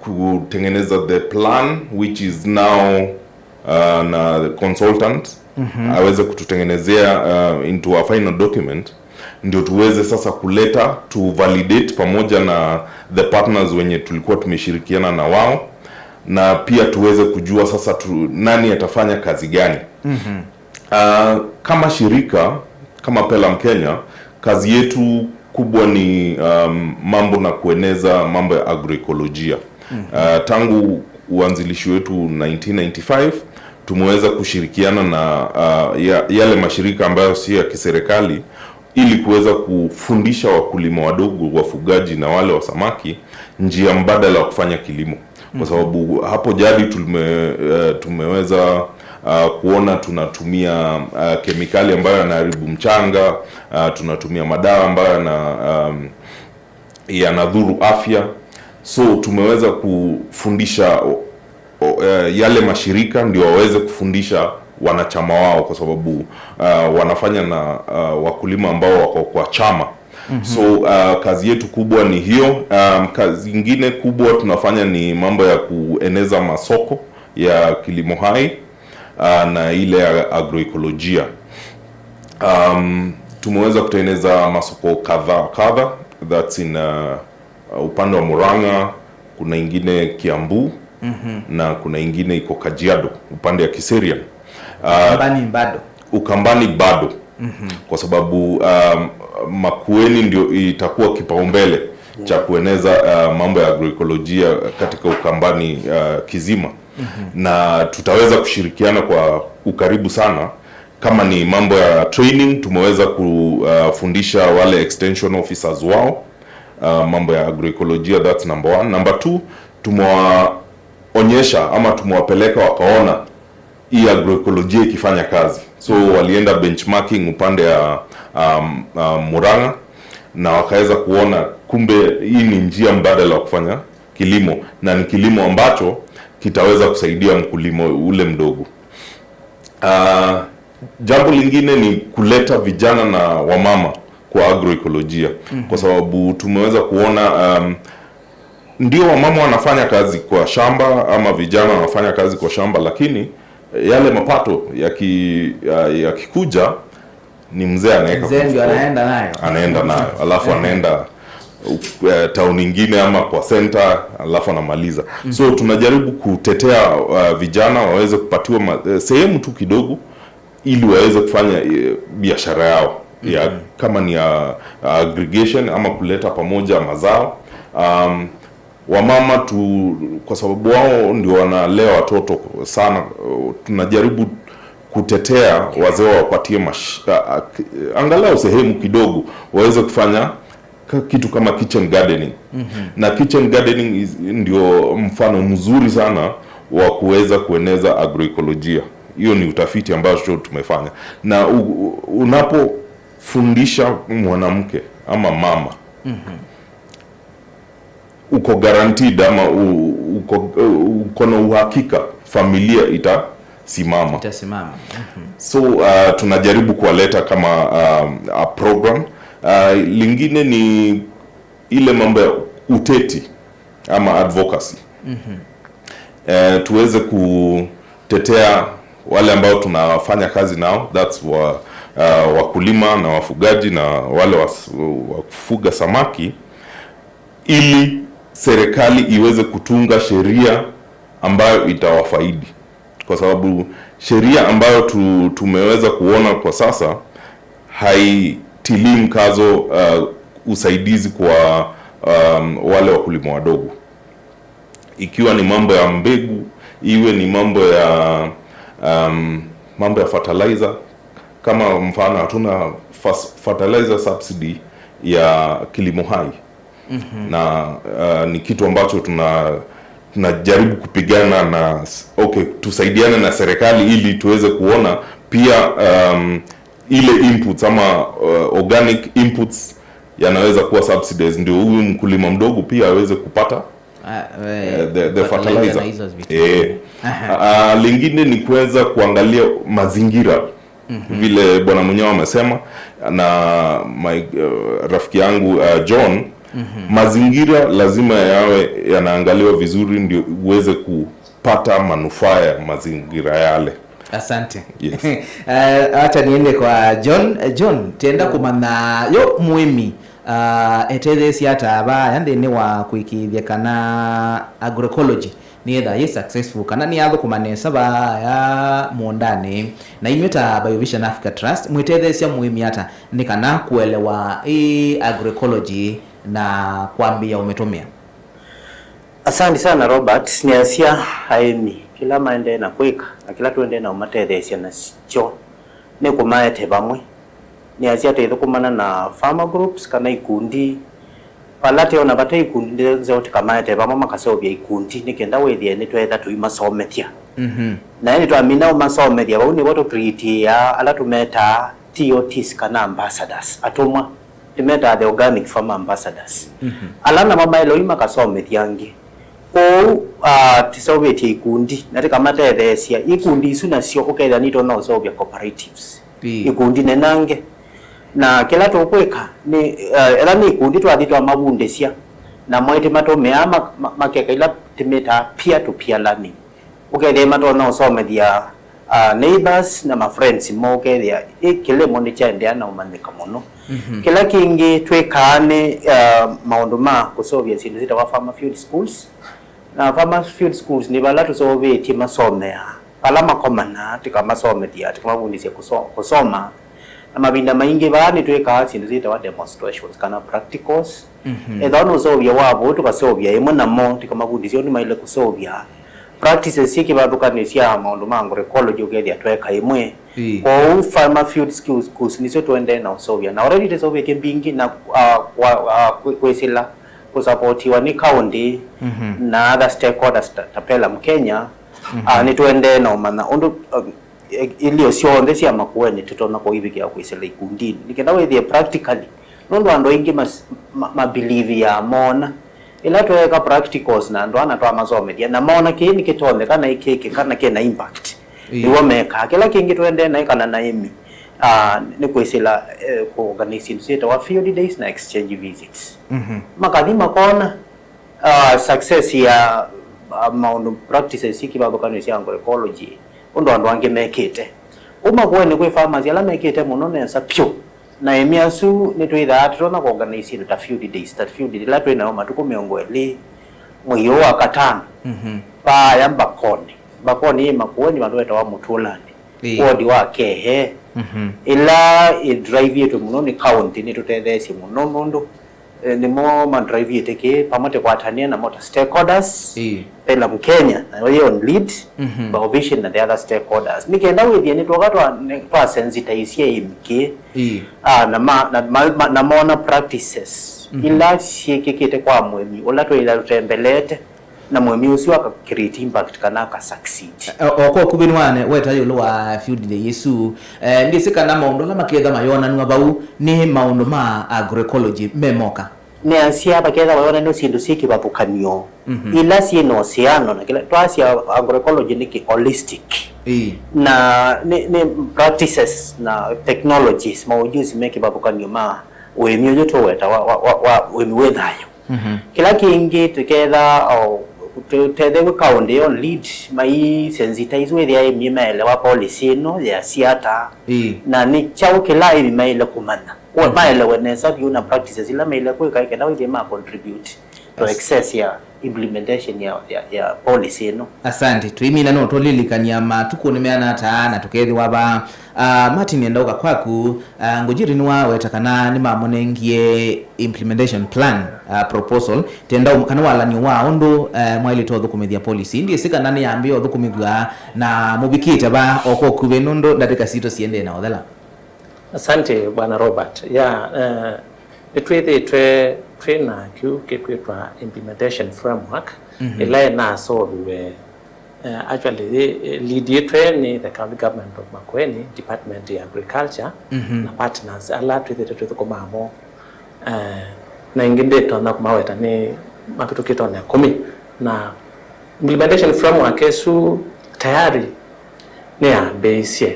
kutengeneza the plan, which is now, uh, na the consultant aweze kututengenezea, uh, into a final document, ndio tuweze sasa kuleta, tu validate pamoja na the partners wenye tulikuwa tumeshirikiana na wao, na pia tuweze kujua sasa tu, nani atafanya kazi gani. Uh, kama shirika, kama Pelum Kenya, kazi yetu kubwa ni, um, mambo na kueneza mambo ya agroekolojia. Uh, tangu uanzilishi wetu nineteen ninety-five, tumeweza kushirikiana na, uh, ya, yale mashirika ambayo sio ya kiserikali ili kuweza kufundisha wakulima wadogo, wafugaji na wale wa samaki njia mbadala wa kufanya kilimo. Kwa sababu hapo jadi tume-, eh, tumeweza, ah, kuona tunatumia, ah, kemikali ambayo yanaharibu mchanga, ah, tunatumia madawa ambayo yana, um, yanadhuru afya. So tumeweza kufundisha o-, o-, eh, yale mashirika ndio waweze kufundisha wanachama wao, kwa sababu, ah, wanafanya na, ah, wakulima ambao wako kwa chama. So, uh, kazi yetu kubwa ni hiyo. Um, kazi ingine kubwa tunafanya ni mambo ya kueneza masoko ya kilimo hai, uh, na ile ya agroekolojia. Um, tumeweza kutengeneza masoko kadha wa kadha, that's in, uh, upande wa Murang'a, kuna ingine Kiambu, na kuna ingine iko Kajiado, upande ya Kiserian. Uh, Ukambani bado. Ukambani bado. Kwa sababu, um, Makueni ndio itakuwa kipaumbele cha kueneza, uh, mambo ya agroekolojia katika Ukambani, uh, kizima. Na tutaweza kushirikiana kwa ukaribu sana. Kama ni mambo ya training, tumeweza kufundisha wale extension officers wao, uh, mambo ya agroekolojia, that's number one. Number two, tumewaonyesha ama tumewapeleka wakaona hii agroekolojia ikifanya kazi. So walienda benchmarking upande ya, um, um, Murang'a, na wakaweza kuona kumbe hii ni njia mbadala wa kufanya kilimo, na ni kilimo ambacho kitaweza kusaidia mkulima ule mdogo. Ah, jambo lingine ni kuleta vijana na wamama kwa agroekolojia, kwa sababu tumeweza kuona, um, ndio wamama wanafanya kazi kwa shamba ama vijana wanafanya kazi kwa shamba, lakini yale mapato yaki-, ya-, yakikuja ni mzee anaweka kwa mfuko. Mzee ndio anaenda nayo. Anaenda nayo, alafu anaenda, uh, town ingine ama kwa center, alafu anamaliza. So tunajaribu kutetea, uh, vijana waweze kupatiwa ma-, eh, sehemu tu kidogo ili waweze kufanya, eh, biashara yao ya, kama ni ya, uh, aggregation ama kuleta pamoja mazao. Um, wamama tu, kwa sababu wao ndio wanalea watoto sana, uh, tunajaribu kutetea wazee wawapatie mash, a, a, angalau sehemu kidogo waweze kufanya ka, kitu kama kitchen gardening. Mm-hmm. Na kitchen gardening is, ndio mfano mzuri sana wa kuweza kueneza agroekolojia. Hiyo ni utafiti ambao tumefanya. Na u, u, unapofundisha mwanamke ama mama, mm-hmm, uko guaranteed ama u, uko, uko na uhakika familia itasimama. Itasimama. Mm-hmm. So uh, tunajaribu kuwaleta kama um, a program. Uh, lingine ni ile mambo ya uteti ama advocacy. Mm-hmm. Eh, tuweze kutetea wale ambao tunafanya kazi nao, that's wa, uh, wakulima na wafugaji na wale wa, wa kufuga samaki, ili serikali iweze kutunga sheria ambayo itawafaidi, kwa sababu sheria ambayo tu, tumeweza kuona kwa sasa haitilii mkazo uh, usaidizi kwa um, wale wakulima wadogo, ikiwa ni mambo ya mbegu, iwe ni mambo ya um, mambo ya fertilizer. Kama mfano, hatuna fas- fertilizer subsidy ya Kilimo Hai. Mm-hmm. Na uh, ni kitu ambacho tuna tunajaribu kupigana na s- okay, tusaidiane na serikali ili tuweze kuona pia um, ile inputs ama uh, organic inputs yanaweza kuwa subsidized, ndio huyu mkulima mdogo pia aweze kupata Ah, we, eh, the, the fertilizer fertilizer. Na hizo vitu. Eh. Aha. Ah, lingine ni kuweza kuangalia mazingira. Mm-hmm. Vile Bwana Munyao amesema na my, uh, rafiki yangu uh, John, mm-hmm, mazingira lazima yawe yanaangaliwa vizuri ndio uweze kupata manufaa ya mazingira yale. Asante. Yes. Eh, acha niende kwa John. Eh, John, tienda kũmanya yo mũĩmi uh, etetheesya ata ava aya nthĩnĩ wa kũĩkĩĩthya kana agroecology nĩyĩthaa yĩ successful, kana nĩyathũkũma nesa vaya mũũndanĩ? Na inyw'ĩ ta Biovision Africa Trust mwĩtetheesya mũĩmi ata nĩ kana kũelewa ĩ agroecology na kwambĩĩa ũmĩtũmĩa? Asante sana Robert. Nĩasya aĩmi kĩla maendee na kwĩka na kĩla tũendee na ũmatetheesya nakyo nĩ kũmaete vamwe. Nĩasya tũithũkũmana na farmer groups kana ikundi vala teona vate ikundi nzeo tũkamaete vamwe makaseũvya ikundi nĩ kenda wĩthĩe nĩtweetha tũimasomethya. Mhm. Na ĩndĩ twamina ũmasomethya vau nĩvo tũcreatiaa ala tũmetaa T O Ts kana ambassadors, atũmwa. Tũmetaa the organic farmer ambassadors. Mhm. Ala namo maĩle yu makasomethya angĩ. Kwoou ah, tũseũvĩtye ikundi na tũkamatetheesya. Ikundi isu nasyo ũkethĩa nitonya ũseũvya cooperatives. Ĩĩ. Ikundi nenange. Na kĩla tũkwĩka nĩ eh, ĩla nĩ ikundi twathi twamavundĩsya namo ĩtĩ matũmĩaa ma- ma- makeka ila tũmĩtaa peer to peer learning. Ũkethĩa matonya ũsomethya uh, neighbors na ma friends moo ũkethĩa ĩ kĩlĩmo nĩkyaendeea na ũmanyĩka mũno. Mhm. Kĩla kĩngĩ twĩkaa nĩ uh, maũndũ ma kũseũvya syĩndũ syĩtawa farmer field schools. Na farmer field schools nĩ vala tũseũvĩtye masomeaa, vala makomanaa tũkamasomethya, tũkamavundĩsya kũso- kũsoma. Na mavinda maingĩ vaa nĩtwĩkaa syĩndũ syĩtawa demonstrations kana practicals. Mhm. Ethĩwa nũseũvya wa vũũ tũkaseũvya ĩmwe namo tũkamavundĩsya ũndũ maĩle kũseũvya practices syĩ kĩvathũkanĩo sya maũndũ ma agroecology ũkethĩa tweka ĩmwe. Ĩĩ. Kwoou farmer field skills course nĩsyo tũendee na ũseũvya na already tũseũvĩtye mbingĩ na uh, wa, uh, kwĩ- kwĩsĩla kũsapotiwa nĩ county, mhm, na other stakeholders ta, ta Pelum Kenya. Mhm. Uh, nĩtũendee na ũmanya ũndũ uh, ilio syonthe sya Makueni tũtonya kũivĩkĩa kwĩsĩla ikundinĩ nĩ kenda wĩthĩe practically, nũndũ andũ aingĩ mas- ma- mabelieve ya moona ĩla tweeka practicals na andũ ana twamasomethya na moona kĩĩ nĩkĩtonyeka na ĩkĩkĩka na kĩna impact. Ĩĩ. Nĩw'o mekaa. Kĩla kĩngĩ tũendee naĩ kana na ĩmi ah, nĩ kwĩsĩla eh, kũorganize syĩndũ syĩtawa field days na exchange visits. Mhm. Makathi makona uh, success ya uh, maũndũ practices syĩ kĩvathũkanĩo sya agroecology ũndũ andũ angĩ mekĩte. Kuma Makueni kwĩ farmers ala mekĩte mũno nesa pyũ, na ĩmĩ asu nĩtwĩthaa tũtonya kũorganize syĩndũ ta field days, ta field ĩla twĩ nayo matukũ mĩongo ĩlĩ mwei ũũ wa katano. Mhm. Paaya Mbakoni. Mbakoni yĩ Makueni vandũ vetawa Mũtũlanĩ. Ĩĩ. Ward wa Kehe. Mhm. Ĩla ĩdriveĩtwe mũno nĩ county nĩtũtetheesye mũno nũndũ Eh, nĩmo madrive ĩtĩ kĩ, pamwe tũkwatanĩe namo ta stakeholders, Ĩĩ. Pelum Kenya, nayo yĩ on lead, Mhm. Vision na the other stakeholders. Nĩ kenda wĩthĩe nĩtwoka twa-, nĩ-, twasensitize aĩmi kĩ. Ĩĩ. Ah, na ma-, na ma-, ma-, na mona practices Mhm. ila syĩkĩkĩte kwa mũĩmi, ũla twĩla tũtembelete, na mũĩmi ũsu aka create impact kana aka succeed. O, o kwa ũkuvĩ nĩwane weta ĩũlũ wa field day ĩsu. Eh, ndyĩsĩ kana maũndũ ala maketha mayonanw'a vau nĩ maũndũ ma agroecology me moka. Nĩasya vaketha mayonanw'a syĩndũ syĩ kĩvathũkany'o, Mhm. ila syĩ na ũsiano na kĩla twasya agroecology nĩ kĩ holistic. Ĩĩ. Na nĩ, nĩ practices na technologies, maujuzi me kĩvathũkany'o ma ũĩmi ũyũ tũweta wa, wa, wa, wa ũĩmi wĩ thayũ. Mhm. Kĩla kĩngĩ tũketha, o, tũtetheew'e kaũndĩ on lead, mai sensitize wĩthĩa aĩmi maelewa policy ĩno yasya ata, Ĩĩ. na nĩ kyaũ kĩla aĩmi maĩle kũmanya. Kwa Mhm. maelewe nesa vyũ na practices ila maĩle kwĩka kenda wĩthĩe ma contribute to As- excess ya implementation ya, ya, ya policy ĩno. Asante. Twĩmina no tũlilikany'a matukũ nĩ meana ata na tũkethĩwa va Ah, Martin, enda ũka kwaku. Ah, Ngũjiri nĩwaweta kana nĩmamũnengie implementation plan, ah, proposal. Tenda um-, kana walany'o wa ũndũ, eh, mwaĩlĩte ũthũkũmĩthya policy. Ndyĩsĩ kana nĩyambĩĩa ũthũkũmĩthw'a na mũvikĩte va o kwa ũkuvĩ nũndũ ndatĩka sitũ siendee na ũthela. Asante, Bwana Robert. Ya, eh, nĩtwĩthĩĩtwe twĩ na kĩu kĩkwĩtwa implementation framework, Mhm. ĩla ĩnasoviwe Eh, actually, yĩ, eh, lead yĩtwe nĩ the County Government of Makueni, Department ya Agriculture, Mhm. na partners ala twĩthĩte twĩthũkũmaa mo. Eh, na ĩngĩ ndĩtonya kũmaweta nĩ mavĩtũkĩte ona ĩkũmi. Na implementation framework ĩsu tayari nĩyambĩĩisye.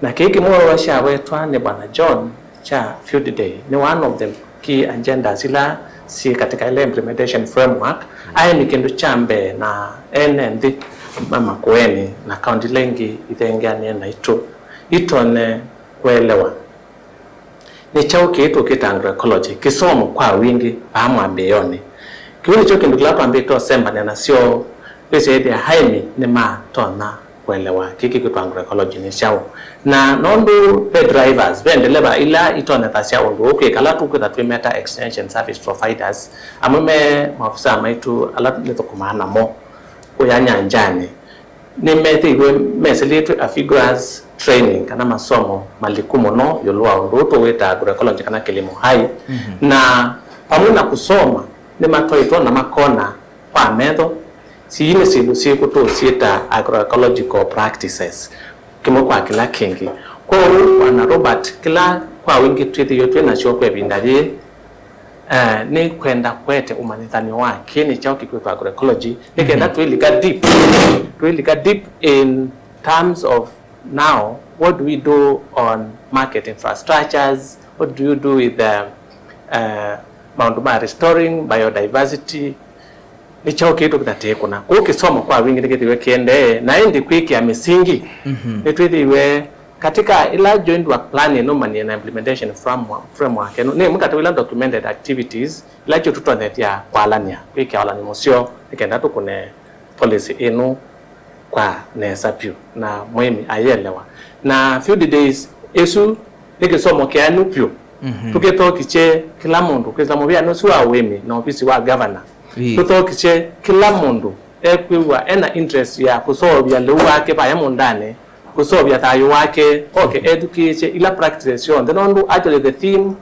Na kĩĩ kĩmwe kyawetwa nĩ Bwana John kya Field Day nĩ one of the key agendas ila syĩ katika ĩla implementation framework. Aĩ nĩ kĩndũ kya mbee na ene nthĩ ma Makueni na kaunti ila ingĩ ithengeanĩe naitũ itonye kũelewa nĩ kyaũ kĩĩ tũkĩta agroecology, kĩsomo kwa wingĩ vaa mwambĩĩonĩ. Kĩu nĩkyo kĩndũ kĩla twambĩte ũsembanĩa nasyo kwĩsyaĩthya aĩmi nĩmatonya kũelewa kĩĩ kĩkwĩtwa agroecology nĩ kyaũ. Na nũndũ ve drivers, ve ndeleva ila itonyethasya ũndũ ũũ kwĩka, ala tũkwĩtha twĩmeta extension service providers, amwe me maofisa maitũ ala nĩthũkũmaa namo kũya nyanjanĩ, nĩmethĩiwe mesĩlĩtwe a vigorous training kana masomo maliku mũno ĩũlũ wa ũndũ ũũ tũwĩta agroecology kana kĩlimo hai. Mhm. Na vamwe na kũsoma, nĩmatwaĩtwe na makona kwa metho, sii nĩ syĩndũ syĩkũ tũũsyĩta agroecological practices, kĩmwe kwa kĩla kĩngĩ. Kwoou, Bwana Robert, kĩla kwa wingĩ twĩthĩiwe twĩ nakyo kwa ĩvinda yĩĩ, eh, nĩ kwenda kũete ũmanyĩthany'o wa kĩĩ nĩ kyaũ kĩkwĩtwa agroecology, nĩ kenda Mhm. twĩlika deep, twĩlika deep in terms of now, what do we do on market infrastructures, what do you do with the, uh, maũndũ ma restoring biodiversity, nĩ kyaũ kĩĩ tũkĩtha tĩkũna. Kũu kĩsomo kwa wingĩ nĩkĩthĩiwe kĩendee, na ĩndĩ kwĩkĩa mĩsingi, Mhm. nĩtwĩthĩiwe katika ĩla joint work plan ĩno manie na implementation framework, framework ĩno, nĩ ĩmwe katĩ wa ila documented activities ila kyo tũtonyethya kwalany'a, kwĩkĩa walany'o mũseo, nĩ kenda tũkũne policy ĩno kwa nesa vyũ na mũĩmi ayĩelewa. Na Field Days ĩsu nĩ kĩsomo kĩanu vyũ. Mhm. Tũkĩthokisye kĩla mũndũ, kwĩsĩla mũvĩanĩ ũsu wa ũĩmi na ovisi wa gavana. Ĩĩ. Tũthokisye kĩla mũndũ ekwĩw'a ena interest ya kũseũvya lĩu wake vaya mũũndanĩ, kũseũvya thayũ wake, oke ethukĩĩsye ila practices syonthe, nũndũ actually the theme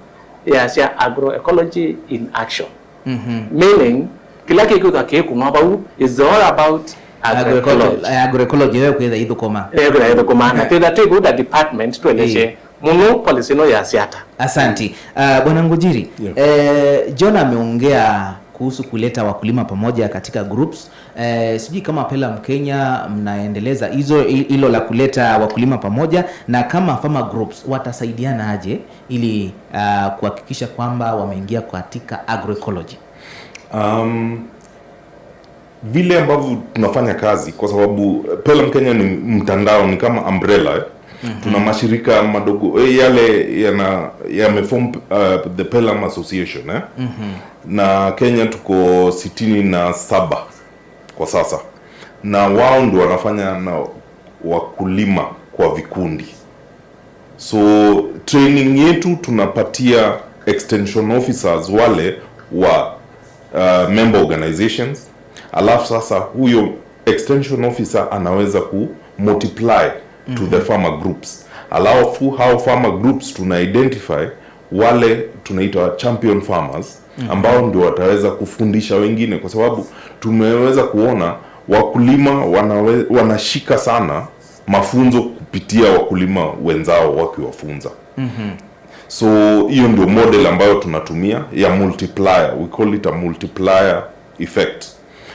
yasya agroecology in action. Mhm. Meaning, kĩla kĩkwĩthwa kĩkũnwa vau is all about agroecology. Agroecology, eh, agroecology nĩyo kwĩtha ithũkũma. Nĩyo kwĩtha ithũkũma. Na twĩtha twĩ kũu ta department, tuelesye Ĩĩ. mũno policy ĩno yasya ata. Asanti. Ah, Bwana Ngujiri, Yeah. eh, John ameongea kuhusu kuleta wakulima pamoja katika groups. Eh, sijui kama Pelum Kenya mnaendeleza hizo, hi-, hilo la kuleta wakulima pamoja, na kama farmer groups watasaidiana aje ili, ah, kuhakikisha kwamba wameingia katika agroecology? Um, vile ambavyo tunafanya kazi, kwa sababu, eh, Pelum Kenya ni mtandao, ni kama umbrella, eh. Mhm. Tuna mashirika madogo, eh, yale yana, yameform, uh, the Pelum Association, eh. Mhm. Na Kenya tuko sitini na saba kwa sasa. Na wao ndio wanafanya na wakulima kwa vikundi. So, training yetu tunapatia extension officers wale wa uh, member organizations, alafu sasa huyo extension officer anaweza ku multiply to the farmer groups, alafu hao farmer groups tuna identify wale tunaita champion farmers ambao ndio wataweza kufundisha wengine, kwa sababu tumeweza kuona wakulima wanawe, wanashika sana mafunzo kupitia wakulima wenzao wakiwafunza. So hiyo ndio model ambayo tunatumia ya multiplier, we call it a multiplier effect.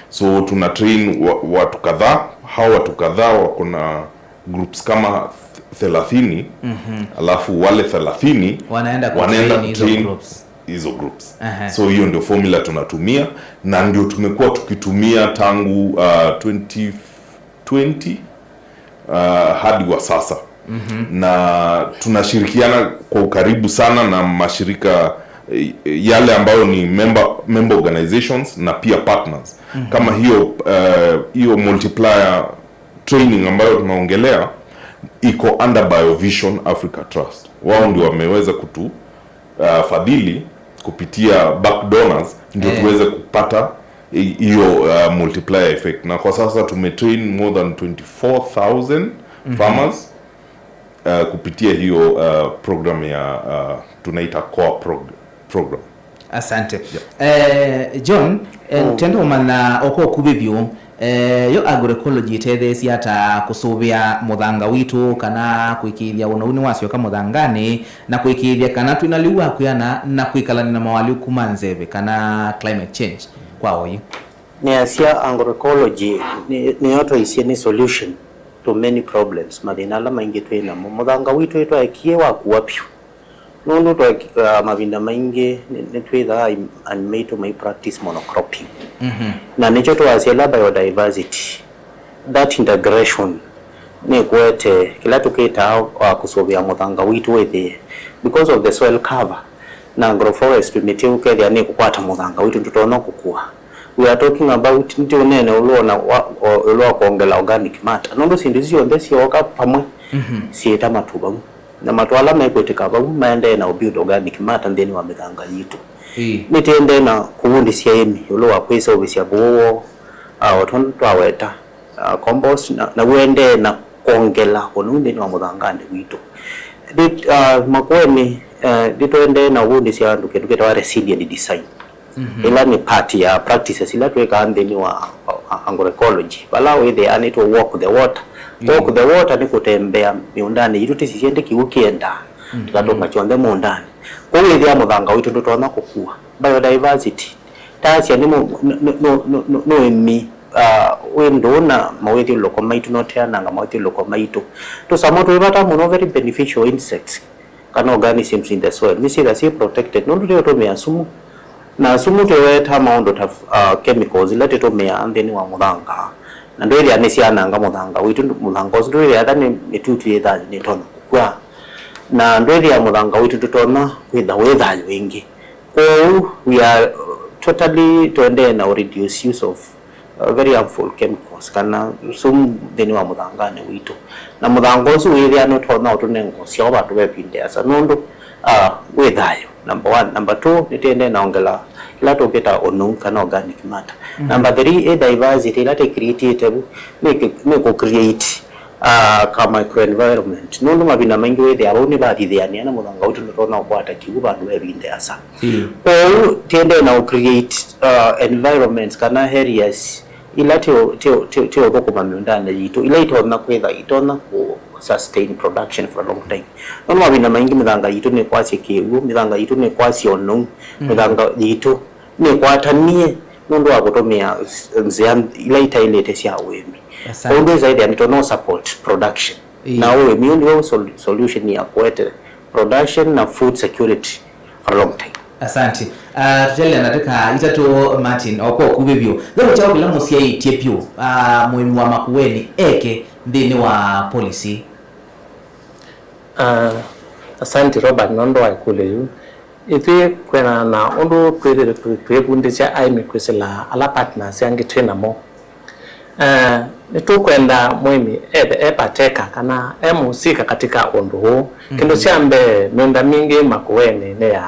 So tuna train wa, watu kadhaa. Hao watu kadhaa wako na groups kama th- thelathini, alafu wale thelathini Wanaenda kutrain wanaenda hizo kutrain groups. hizo groups. Aha. So hiyo ndio formula tunatumia, na ndio tumekuwa tukitumia tangu uh, twenty twenty uh, hadi wa sasa. Na tunashirikiana kwa ukaribu sana na mashirika eh, yale ambayo ni member, member organizations na pia partners. Kama hiyo uh, hiyo multiplier training ambayo tunaongelea iko under Biovision Africa Trust. Wao ndio wameweza kutu uh, fadhili kupitia back donors ndio Eh. tuweze kupata hi- hiyo uh, multiplier effect, na kwa sasa tumetrain more than twenty-four thousand farmers uh, kupitia hiyo uh, program ya uh, tunaita core prog program. Asante. Eh, John, eh, twende ũmanya oko ũkuvĩ vyũ, eh, yo agroecology ĩtetheesya ata kũsũvĩa mũthanga witũ kana kũĩkĩĩthya ũnou nĩwasyoka mũthanganĩ na kũĩkĩĩthya kana twĩna lĩu wa kwĩana na kwĩkalany'a na moalyũku ma nzeve kana climate change kwa oyu? Nĩasya agroecology nĩ- nĩyo twaisye nĩ solution to many problems, mathĩna ala maingĩ twĩ namo. Mũthanga witũ ĩtwaekie wakua vyũ. Nũndũ twa, uh, mavinda maingĩ nĩ- nĩtwĩthaa aim- arĩmi maitũ mai practice monocropping. Na nĩkyo twasya ĩla biodiversity, that integration nĩkwete kĩla tũkĩtaa wa kũsũvĩa mũthanga witũ wĩthĩe because of the soil cover na agroforestry, mĩtĩ ũkethĩa nĩkũkwata mũthanga witũ ndũtonya kũkua. We are talking about, nĩtĩ ũnene ũlũ ona wa- o- ũlũ wa kwongela organic matter, nũndũ syĩndũ isu syonthe syooka pamwe syĩta matu vau. Na matu ala mekwĩtĩka vau maendee na ũbuild organic matter nthĩnĩ wa mĩthanga yitũ. Ĩĩ. Nĩtĩendee na kũvundĩsya aĩmi ĩũlũ wa kwĩseũvĩsya vũũ woo, ah, o tondũ twaweta, ah, compost, na, na ũendee na kwongela ũnou nthĩnĩ wa mũthanganĩ witũ. Nĩ- ah, Makueni, eh, nĩtũendee na ũvundĩsya andũ kĩndũ kĩtawa resilient design. Ĩla nĩ part ya practices ila twĩkaa nthĩnĩ wa, uh, agroecology, vala wĩthĩaa nĩtũ walk the water. Walk the water nĩ kũtembea mĩũndanĩ yitũ, tĩsisye ndĩ kĩw'ũ kĩendaa, tũkatũnga kyonthe mũũndanĩ. Kwoou wĩthĩa mũthanga witũ ndũtonya kũkua. Biodiversity, taasya nĩ mũ- nũ- nũ- nũ- nũ- nũĩmi, uh, wĩ ndũũ na mawĩthyũlũlũko maitũ, noteananga mawĩthyũlũlũko maitũ. Tũsamũ twĩ vata mũno, very beneficial insects kana organisms in the soil, nĩsyĩtha syĩ protected nũndũ tĩũtũmĩa sumu. Na sumu tĩwetaa maũndũ ta, uh, chemicals ila tĩtũmĩaa nthĩnĩ wa mũthanga, na ndwĩthĩa nĩsyananga mũthanga witũ. Mũthanga ũsu ndwĩthĩa ata nĩ mĩtutu yĩthaa nĩtonya kũkw'a, na ndwĩthĩa mũthanga witũ ndũtonya kwĩtha wĩ thayũ ĩngĩ. Kwoou we are, uh, totally tũendee na reduce use of uh, very harmful chemicals kana sumu nthĩnĩ wa mũthanganĩ witũ. Na mũthanga ũsu wĩthĩa nũtonya ũtũnenga ũsyao vandũ ve ĩvinda ĩasa nũndũ, uh, wĩ thayũ, number one. Number two, nĩtĩendee na ongela kĩla tũkĩta ũnou kana organic matter. Number three, ĩ diversity ĩla tĩcreatĩte vu nĩ kĩ- nĩ kũ create, uh, ka microenvironment nũndũ mavinda maingĩ wĩthĩa vau nĩvathithĩanĩa na mũthanga witũ ndũtonya ũkwata kĩw'ũ vandũ ve ĩvinda ĩasa. Kwoou tiendee na ũ create, uh, environments kana areas ila ti ũ- ti ũ- ti ũ- ti ũthũkũma mĩũndanĩ yitũ, ila itonya kwĩtha itonya kũ sustain production for a long time. Nũndũ mavinda maingĩ mĩthanga yitũ nĩkwasya kĩw'ũ, mĩthanga yitũ nĩkwasya ũnou, mĩthanga yitũ nĩkwatanie nũndũ wa kũtũmĩa s- nzĩa ila itaĩlĩte sya ũĩmi. Asante. Ũndũ ĩsaĩthĩa nĩtonya support production. Na ũĩmi ũũ nĩw'o sol- solution ya kũete production na food security for a long time. Asante. Uh, tũkyalea ndatĩka itatũ, Martin, o kwa ũkuvĩ vyũ. Ntheu kyaũ kĩla mũsyaĩtye vyũ, uh, mũĩmi wa Makueni eke nthĩnĩ wa policy? Uh, asante Robert nũndũ wa ĩkũlyo yĩu. Ithyĩ kwĩanana na ũndũ twĩthĩĩtwe tũ- twĩvundĩsya aĩmi kwĩsĩla ala partners angĩ twĩ namo. Eh, nĩtũkwenda mũĩmi ethe e pateka kana e mũsika katika ũndũ ũũ. Kĩndũ kya mbee, mĩũnda mingĩ Makueni nĩ ya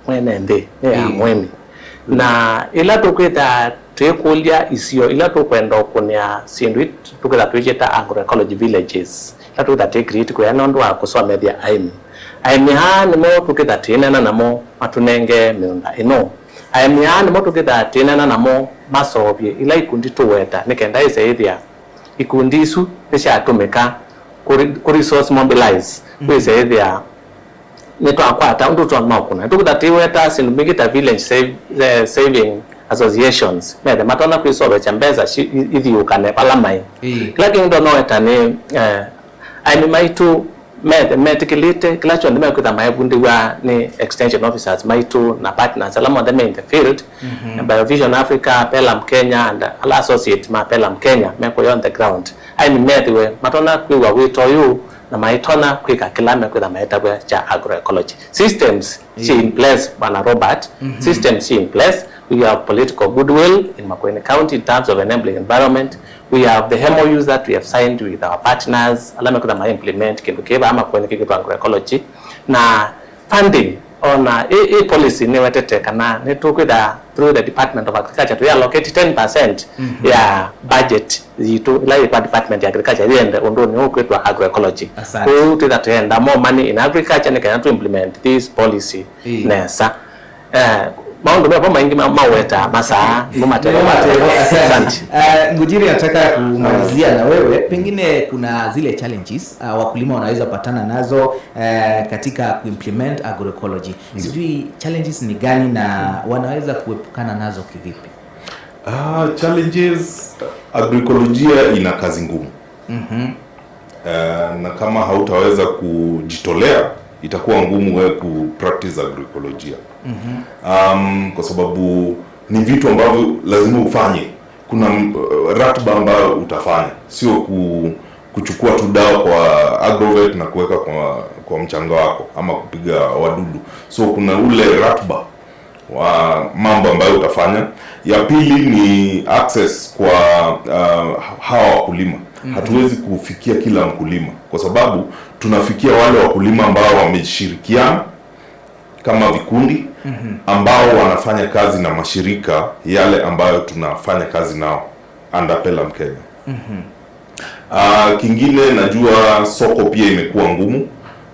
Mwene nthĩ nĩ ya Ĩĩ. Mũĩmi. Na ĩla tũkwĩtha twĩkũlya isio ila tũkwenda ũkũnĩa syĩndũ ii tũkwĩtha twĩkyĩta agroecology villages, ila tũkwĩtha twĩ create kũya nũndũ wa kũsomethya aĩmi. Aĩmi aa nĩmo tũkwĩtha twĩneena namo matũnenge mĩũnda ĩno. Aĩmi aa nĩmo tũkwĩtha twĩneena namo maseũvye ila ikundi tũweta nĩ kenda ĩse ĩthĩa ikundi isu nĩsyatũmĩka kũ re-, kũ resource mobilize, kwĩse ĩthĩa nĩtwakwata ũndũ twa no kũna. Nĩtũkwĩtha twĩweta syĩndũ mbingĩ ta village save-, eh, saving associations, methe matonya kwĩseũvĩsya mbesa ci-, i-, ithiũũkane vala maĩ. Ĩĩ. Kĩla kĩngĩ ndonya weta nĩ, eh, aĩmi maitũ methe metĩkĩlĩte kĩla kyonthe mekwĩtha maevundĩw'a nĩ extension officers maitũ na partners ala monthe me in the field, na Biovision Africa, Pelum Kenya, and ala associate ma Pelum Kenya mekũya on the ground. Aĩmi methĩwe matonya kwĩw'a wĩto ũyũ na maitonya kwĩka kĩla mekwĩtha maetavw'a kya agroecology. Systems syĩ in place, Bwana Robert. Systems syĩ in place. We have political goodwill in Makueni County in terms of enabling environment. We have the M O Us that we have signed with our partners, ala mekwĩtha ma implement kĩndũ kĩĩ vaa Makueni kĩkĩtwa agroecology. Na funding, ona ĩ, ĩ policy nĩwetete kana nĩtũkwĩtha through the Department of Agriculture, tũi allocate ten percent ya budget yitũ ila yĩ kwa Department ya Agriculture yĩende ũndũnĩ ũkwĩtwa agroecology. Asante. Kwoou twĩtha tũyenda more money in agriculture nĩ kana to implement this policy nesa. Eh, maũndũ mevo maingĩ ma-, maweta masaa nĩmo mateo. Nĩmo mateo. Asante. Asante. Eh, Ngujiri, nataka kumalizia na wewe, pengine kuna zile challenges, ah, wakulima wanaweza patana nazo, eh, katika kuimplement agroecology. Sijui challenges ni gani na wanaweza kuepukana nazo kivipi? Ah, challenges, agroekolojia ina kazi ngumu. Eh, na kama hautaweza kujitolea, itakuwa ngumu wewe ku practice agroekolojia. Um, kwa sababu ni vitu ambavyo lazima ufanye. Kuna, mm, ratiba ambayo utafanya, sio ku-, kuchukua tu dawa kwa Agrovet na kuweka kwa, kwa mchanga wako ama kupiga wadudu. So kuna ule ratiba wa mambo ambayo utafanya. Ya pili ni access kwa, uh, hawa wakulima. Hatuwezi kufikia kila mkulima kwa sababu tunafikia wale wakulima ambao wameshirikiana kama vikundi, ambao wanafanya kazi na mashirika yale ambayo tunafanya kazi nao under Pelum Kenya. Ah, kingine najua soko pia imekuwa ngumu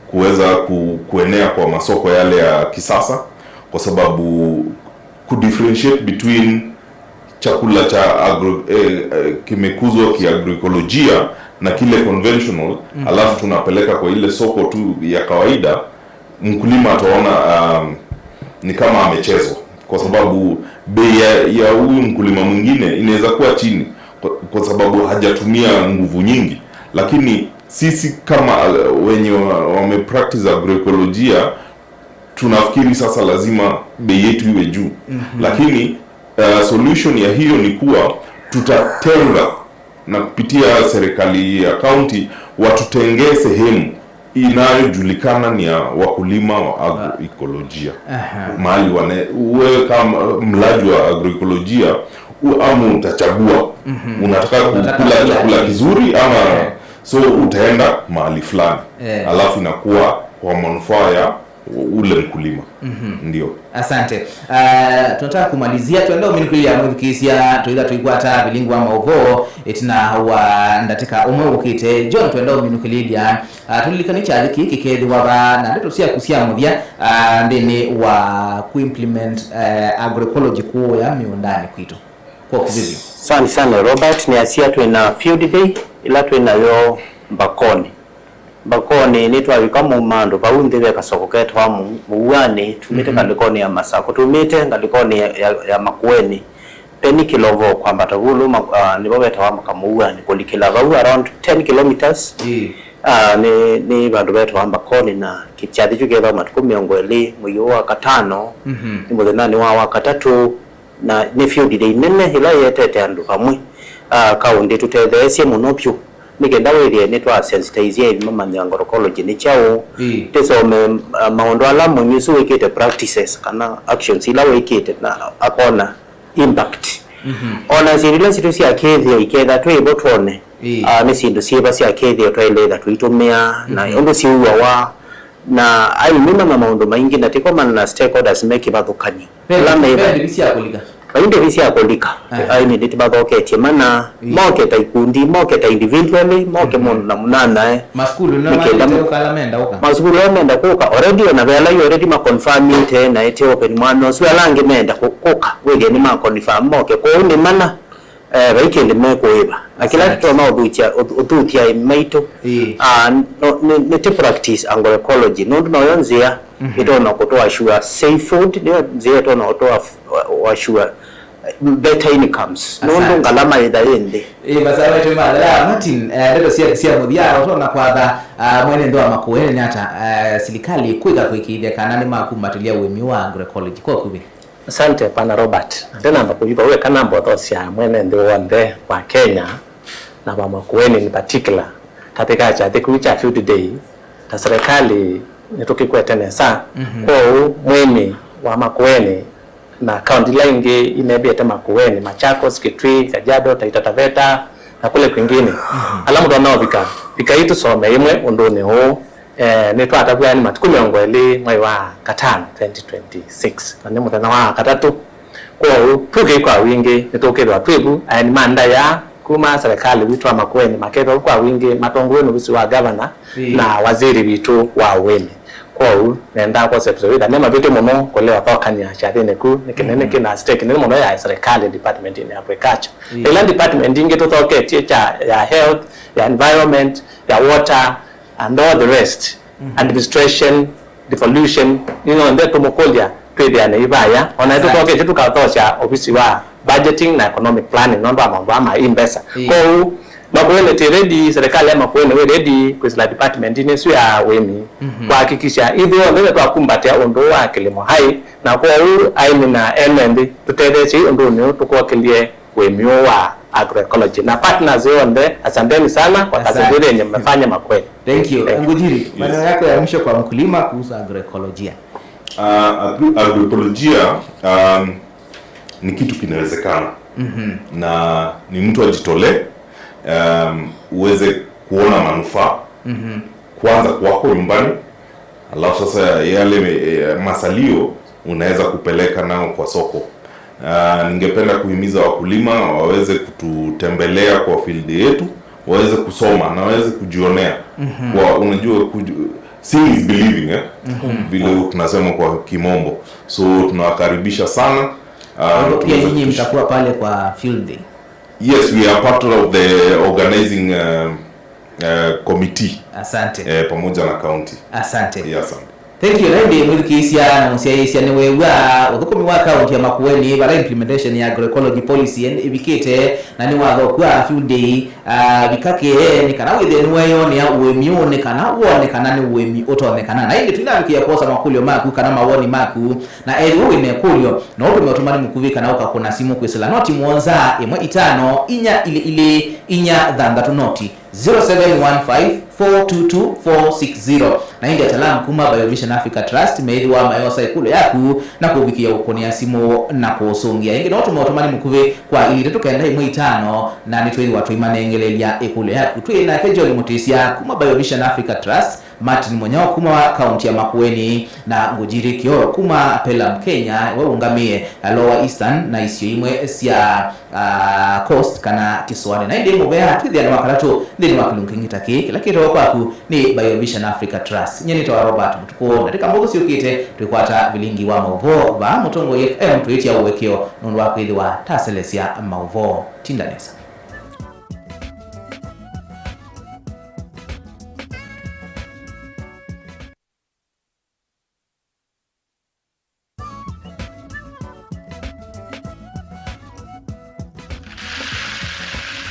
kuweza ku-, kuenea kwa masoko yale ya kisasa, kwa sababu ku differentiate between chakula cha agro-, eh, eh, kimekuzwa kiagroekolojia na kile conventional, alafu tunapeleka kwa ile soko tu ya kawaida, mkulima ataona, um, ni kama amechezwa, kwa sababu bei ya, ya huyu mkulima mwingine inaweza kuwa chini kwa, kwa sababu hajatumia nguvu nyingi, lakini sisi kama, uh, wenye wa-, wame practice agroekolojia, tunafikiri sasa lazima bei yetu iwe juu. Lakini, uh, solution ya hiyo ni kuwa tutatenga na kupitia serikali ya county watutengee sehemu inayojulikana ni ya wakulima wa agroekolojia. Mahali wane-, wewe kama mlaji wa agroekolojia, u-, ama utachagua, unataka kukula chakula kizuri ama, so utaenda mahali fulani. Alafu inakuwa kwa manufaa ya ule mkulima. Ndio. Asante. Ah, tunataka kumalizia, twenda ũminũkĩlĩlya mwĩthukĩĩsya, tũitha tũikwata vilingi wa maũvoo ĩtina wa ndatĩka ũmwe ũkĩte. John, twenda ũminũkĩlĩlya, ah, tũlilikane kyathĩ kĩĩ kĩkethĩwa va na ndeto syaku sya mũthya, ah, nthĩnĩ wa kuimplement, eh, agroecology kũũya mĩũndanĩ kwitũ. Kwa kĩvĩvyo. Asante sana Robert, nĩasya twĩ na field day ĩla twĩ nayo Mbakoni. Mbakoni nĩtwavika Muumando, vau nthĩ ve kasoko ketawa Mu-, Mũuanĩ, tumĩte ngalĩkonĩ ya Masako, tumĩte ngalĩkonĩ ya, ya, ya Makueni, Peni Kĩlovo kwambata vulu, ma-, ah, nĩvo vetawa Makamũuanĩ, kũlikĩla vau around ten kilometres. Ah, nĩ, nĩ vandũ vetawa Mbakoni, na kyathĩ kyu kethĩwa matukũ mĩongo ĩlĩ, mwei ũũ wa katano, nĩ mũthenyanĩ wa wakatatũ, na nĩ field day nene ĩla ĩetete andũ vamwe. Ah, kaũndĩ tũtetheesye mũno vyũ nĩ kenda wĩthĩe nĩtwa sensitize aĩmi mamanye agroecology nĩ kyaũ. Tĩsome, ah, maũndũ ala mũĩmi ũsu wĩkĩte, practices kana actions ila wĩkĩte, na akona impact. Ona syĩndũ ila sitũ sya kĩthĩo iketha twĩ vo twone, ah, nĩ syĩndũ syĩva sya kĩthĩo twaĩle ĩtha tũitũmĩa, na ũndũ syĩw'awa, Na aĩmi mana maũndũ maingĩ, na tĩkomana na stakeholders me kĩvathũkany'o. Ve, ala me ve ndĩvi sya kũlika. Vai ndĩvi sya kũlika. Aha. Aĩmi nĩtũmathoketye mana, ĩĩ, moke ta ikundi, moke ta individually, moke, mhm, mũndũ na mũnanae. Masukulu nĩ nĩkenda maĩte mo-, ũka ala menda ũka. Masukulu ala menda kũka, already ona ve ala yu already maconfirmĩte na ĩte open mwana ũsu, ala angĩ menda kũ-, kũka, wĩthĩe nĩ maconfirm moke. Kwoou nĩ mana, eh, vai kĩndũ mekũĩva. Na kĩla, asante, tũtonya ũthũkya, ũth-, ũthũkya aĩmi maitũ. Ĩĩ. Ah, no, nĩ, nĩ tĩ practice agroecology. Nũndũ noyo nzĩa, mhm, ĩtonya kũtũa sure safe food, nĩyo nzĩa ĩtonya kũtũa f-, wa, wa sure better incomes. Nũndũ, asante, ngalama yĩtha yĩ nthĩ. Ĩĩ, masaa maitũ mathela. Martin, eh, ndeto sya, sya mũthya, ũtonya kwatha, ah, mwene nthĩ wa Makueni nĩ ata, eh, silikalĩ kwĩka kũĩkĩĩthya kana nĩmakumbatĩlya ũĩmi wa agroecology? Kwa ũkuvĩ. Asante, Bwana Robert. Na ndĩnamba kũyuva weka namba ũthosya mwene nthĩ w'onthe wa Kenya na wa Makueni in particular, katika kyathĩ kĩu kya Field Day, ta serikali nĩtũkĩkwete nesa. Mhm. Kwoou mwĩmi wa Makueni na kaunti ila ingĩ inevĩte Makueni, Machakos, Kitui, Kajiado, Taita Taveta, na kũle kwingine. Mhm. Ala mũtonya ũvika, vikai tũsome ĩmwe ũndũnĩ ũũ. Eh, nĩtwatavw'a nĩ matukũ mĩongo ĩlĩ mwei wa katano twenty twenty-six, na nĩ mũthenya wa katatũ. Kwoou, tũkei kwa wingĩ, nĩtũkĩthwa twĩ vu, aeni ma ndaĩa kuma serikali witũ wa Makueni makethwa vu kwa wingĩ, matongoew'e nĩ ovisi wa gavana, ĩĩ, na waziri witũ wa ũĩmi. Kwoou, nendaa kwosya tũsevitha me mavĩtĩ mũno kũlea ũthokany'a kyathĩnĩ kũ, nĩ kĩnene, mhm, kĩna stake nene mũno ya serikali department-inĩ ya agriculture. Ĩĩ. Na ila department ingĩ tũthoketye kya, ya health, ya environment, ya water, and all the rest, mhm, administration, devolution, inonthe tũmũkũlya twĩthĩane ivaya, ona, exactly, nĩtũtoketye tũkathosya ovisi wa budgeting na economic planning nũndũ wa maũndũ aa ma i mbesa. Ĩĩ. Kwoou, Makueni twĩ ready, serikali ya Makueni wĩ ready kwĩsĩla department-inĩ ĩsu ya ũĩmi, mhm, kũhakikisha ithyonthe nĩtwakumbatĩa ũndũ ũũ wa kĩlĩmo hai, na kwoou aĩmi na ene nthĩ tũtetheesyei ũndũnĩ ũũ tũkwokĩlye ũĩmi ũũ wa agroecology na partners yonthe. Asanteni sana kwa kazi, asante, nzuri yenye mmefanya Makueni. Thank you. Thank you. Ngujiri, yes, maneno yako ya mwisho kwa mkulima kuhusu agroekolojia. Ah, agro-, agroekolojia, um, ni kitu kinawezekana. Mhm. Na ni mtu ajitolee, um, uweze kuona manufaa, mhm, kwanza kwako nyumbani, alafu sasa yale, eh, masalio unaweza kupeleka nayo kwa soko. Ah, ningependa kuhimiza wakulima waweze kututembelea kwa field yetu, waweze kusoma na waweze kujionea. Mhm. Kwa, unajua, kuju-, seeing is believing, eh? Mhm. Vile tunasema kwa kimombo. So, tunawakaribisha sana. Ah, hivyo pia tuweze nyinyi kush- mtakuwa pale kwa field day? Yes, we are part of the organizing, um, uh, committee. Asante. Eh, pamoja na county. Asante. Yeah, asante. Thank you. Na ĩndĩ mwĩthukĩĩsya na mũsyaĩĩsya nĩweew'a ũthũkũmi wa kaunti ya Makueni vala implementation ya agroecology policy en-, ĩvikĩte, na nĩwathokwa field day, ah, vika kĩeeni kana wĩthĩe nĩweeyonea ũĩmi ũũ nĩ kana wone kana nĩ ũĩmi ũtonyekana. Na ĩndĩ tũinavikĩa kwosa makũlyo maku kana mawoni maku, na ethĩwa wĩ na ĩkũlyo, no ũtũme ũtũmani mũkuvĩ kana ũkakũna simũ kwĩsĩla noti mũonza ĩmwe itano inya ilĩ ilĩ inya thanthatũ noti. Zero seven one five four two two four six zero. Na ĩndĩ ataalamu kuma Biovision Africa Trust meĩthĩwa mayosa ĩkũlyo yaku na kũvikĩa kũkũnĩa simũ na kũũsũngĩa. Ĩngĩ no ũtũme ũtũmani mũkuvĩ kwa ilĩ itatũ kenda ĩmwe itano, na nĩtwĩthĩwa tũimanengelelya ĩkũlyo yaku. Twĩ nake John Mutisya kuma Biovision Africa Trust, Martin Munyao kuma kaunti ya Makueni, na Ngujiri Kioro kuma Pelum Kenya, we ũngamĩe Lower Eastern na isio imwe sya, ah, Coast kana kĩsũanĩ. Na ĩndĩ mũvea twĩthĩane wa katatũ nthĩnĩ wa kĩlungu kĩngĩ ta kĩĩ, kĩla kĩtawa kwaku nĩ Biovision Africa Trust. Nyie nĩtawa Robert Mũtukũ. Ndatĩka mbũthũ syũkĩte, twĩkwata vilingi wa maũvoo vaa Mũtongoi F M, twĩtya ũekeo nũndũ wa kwĩthĩwa taselesya maũvoo. Tinda nesa.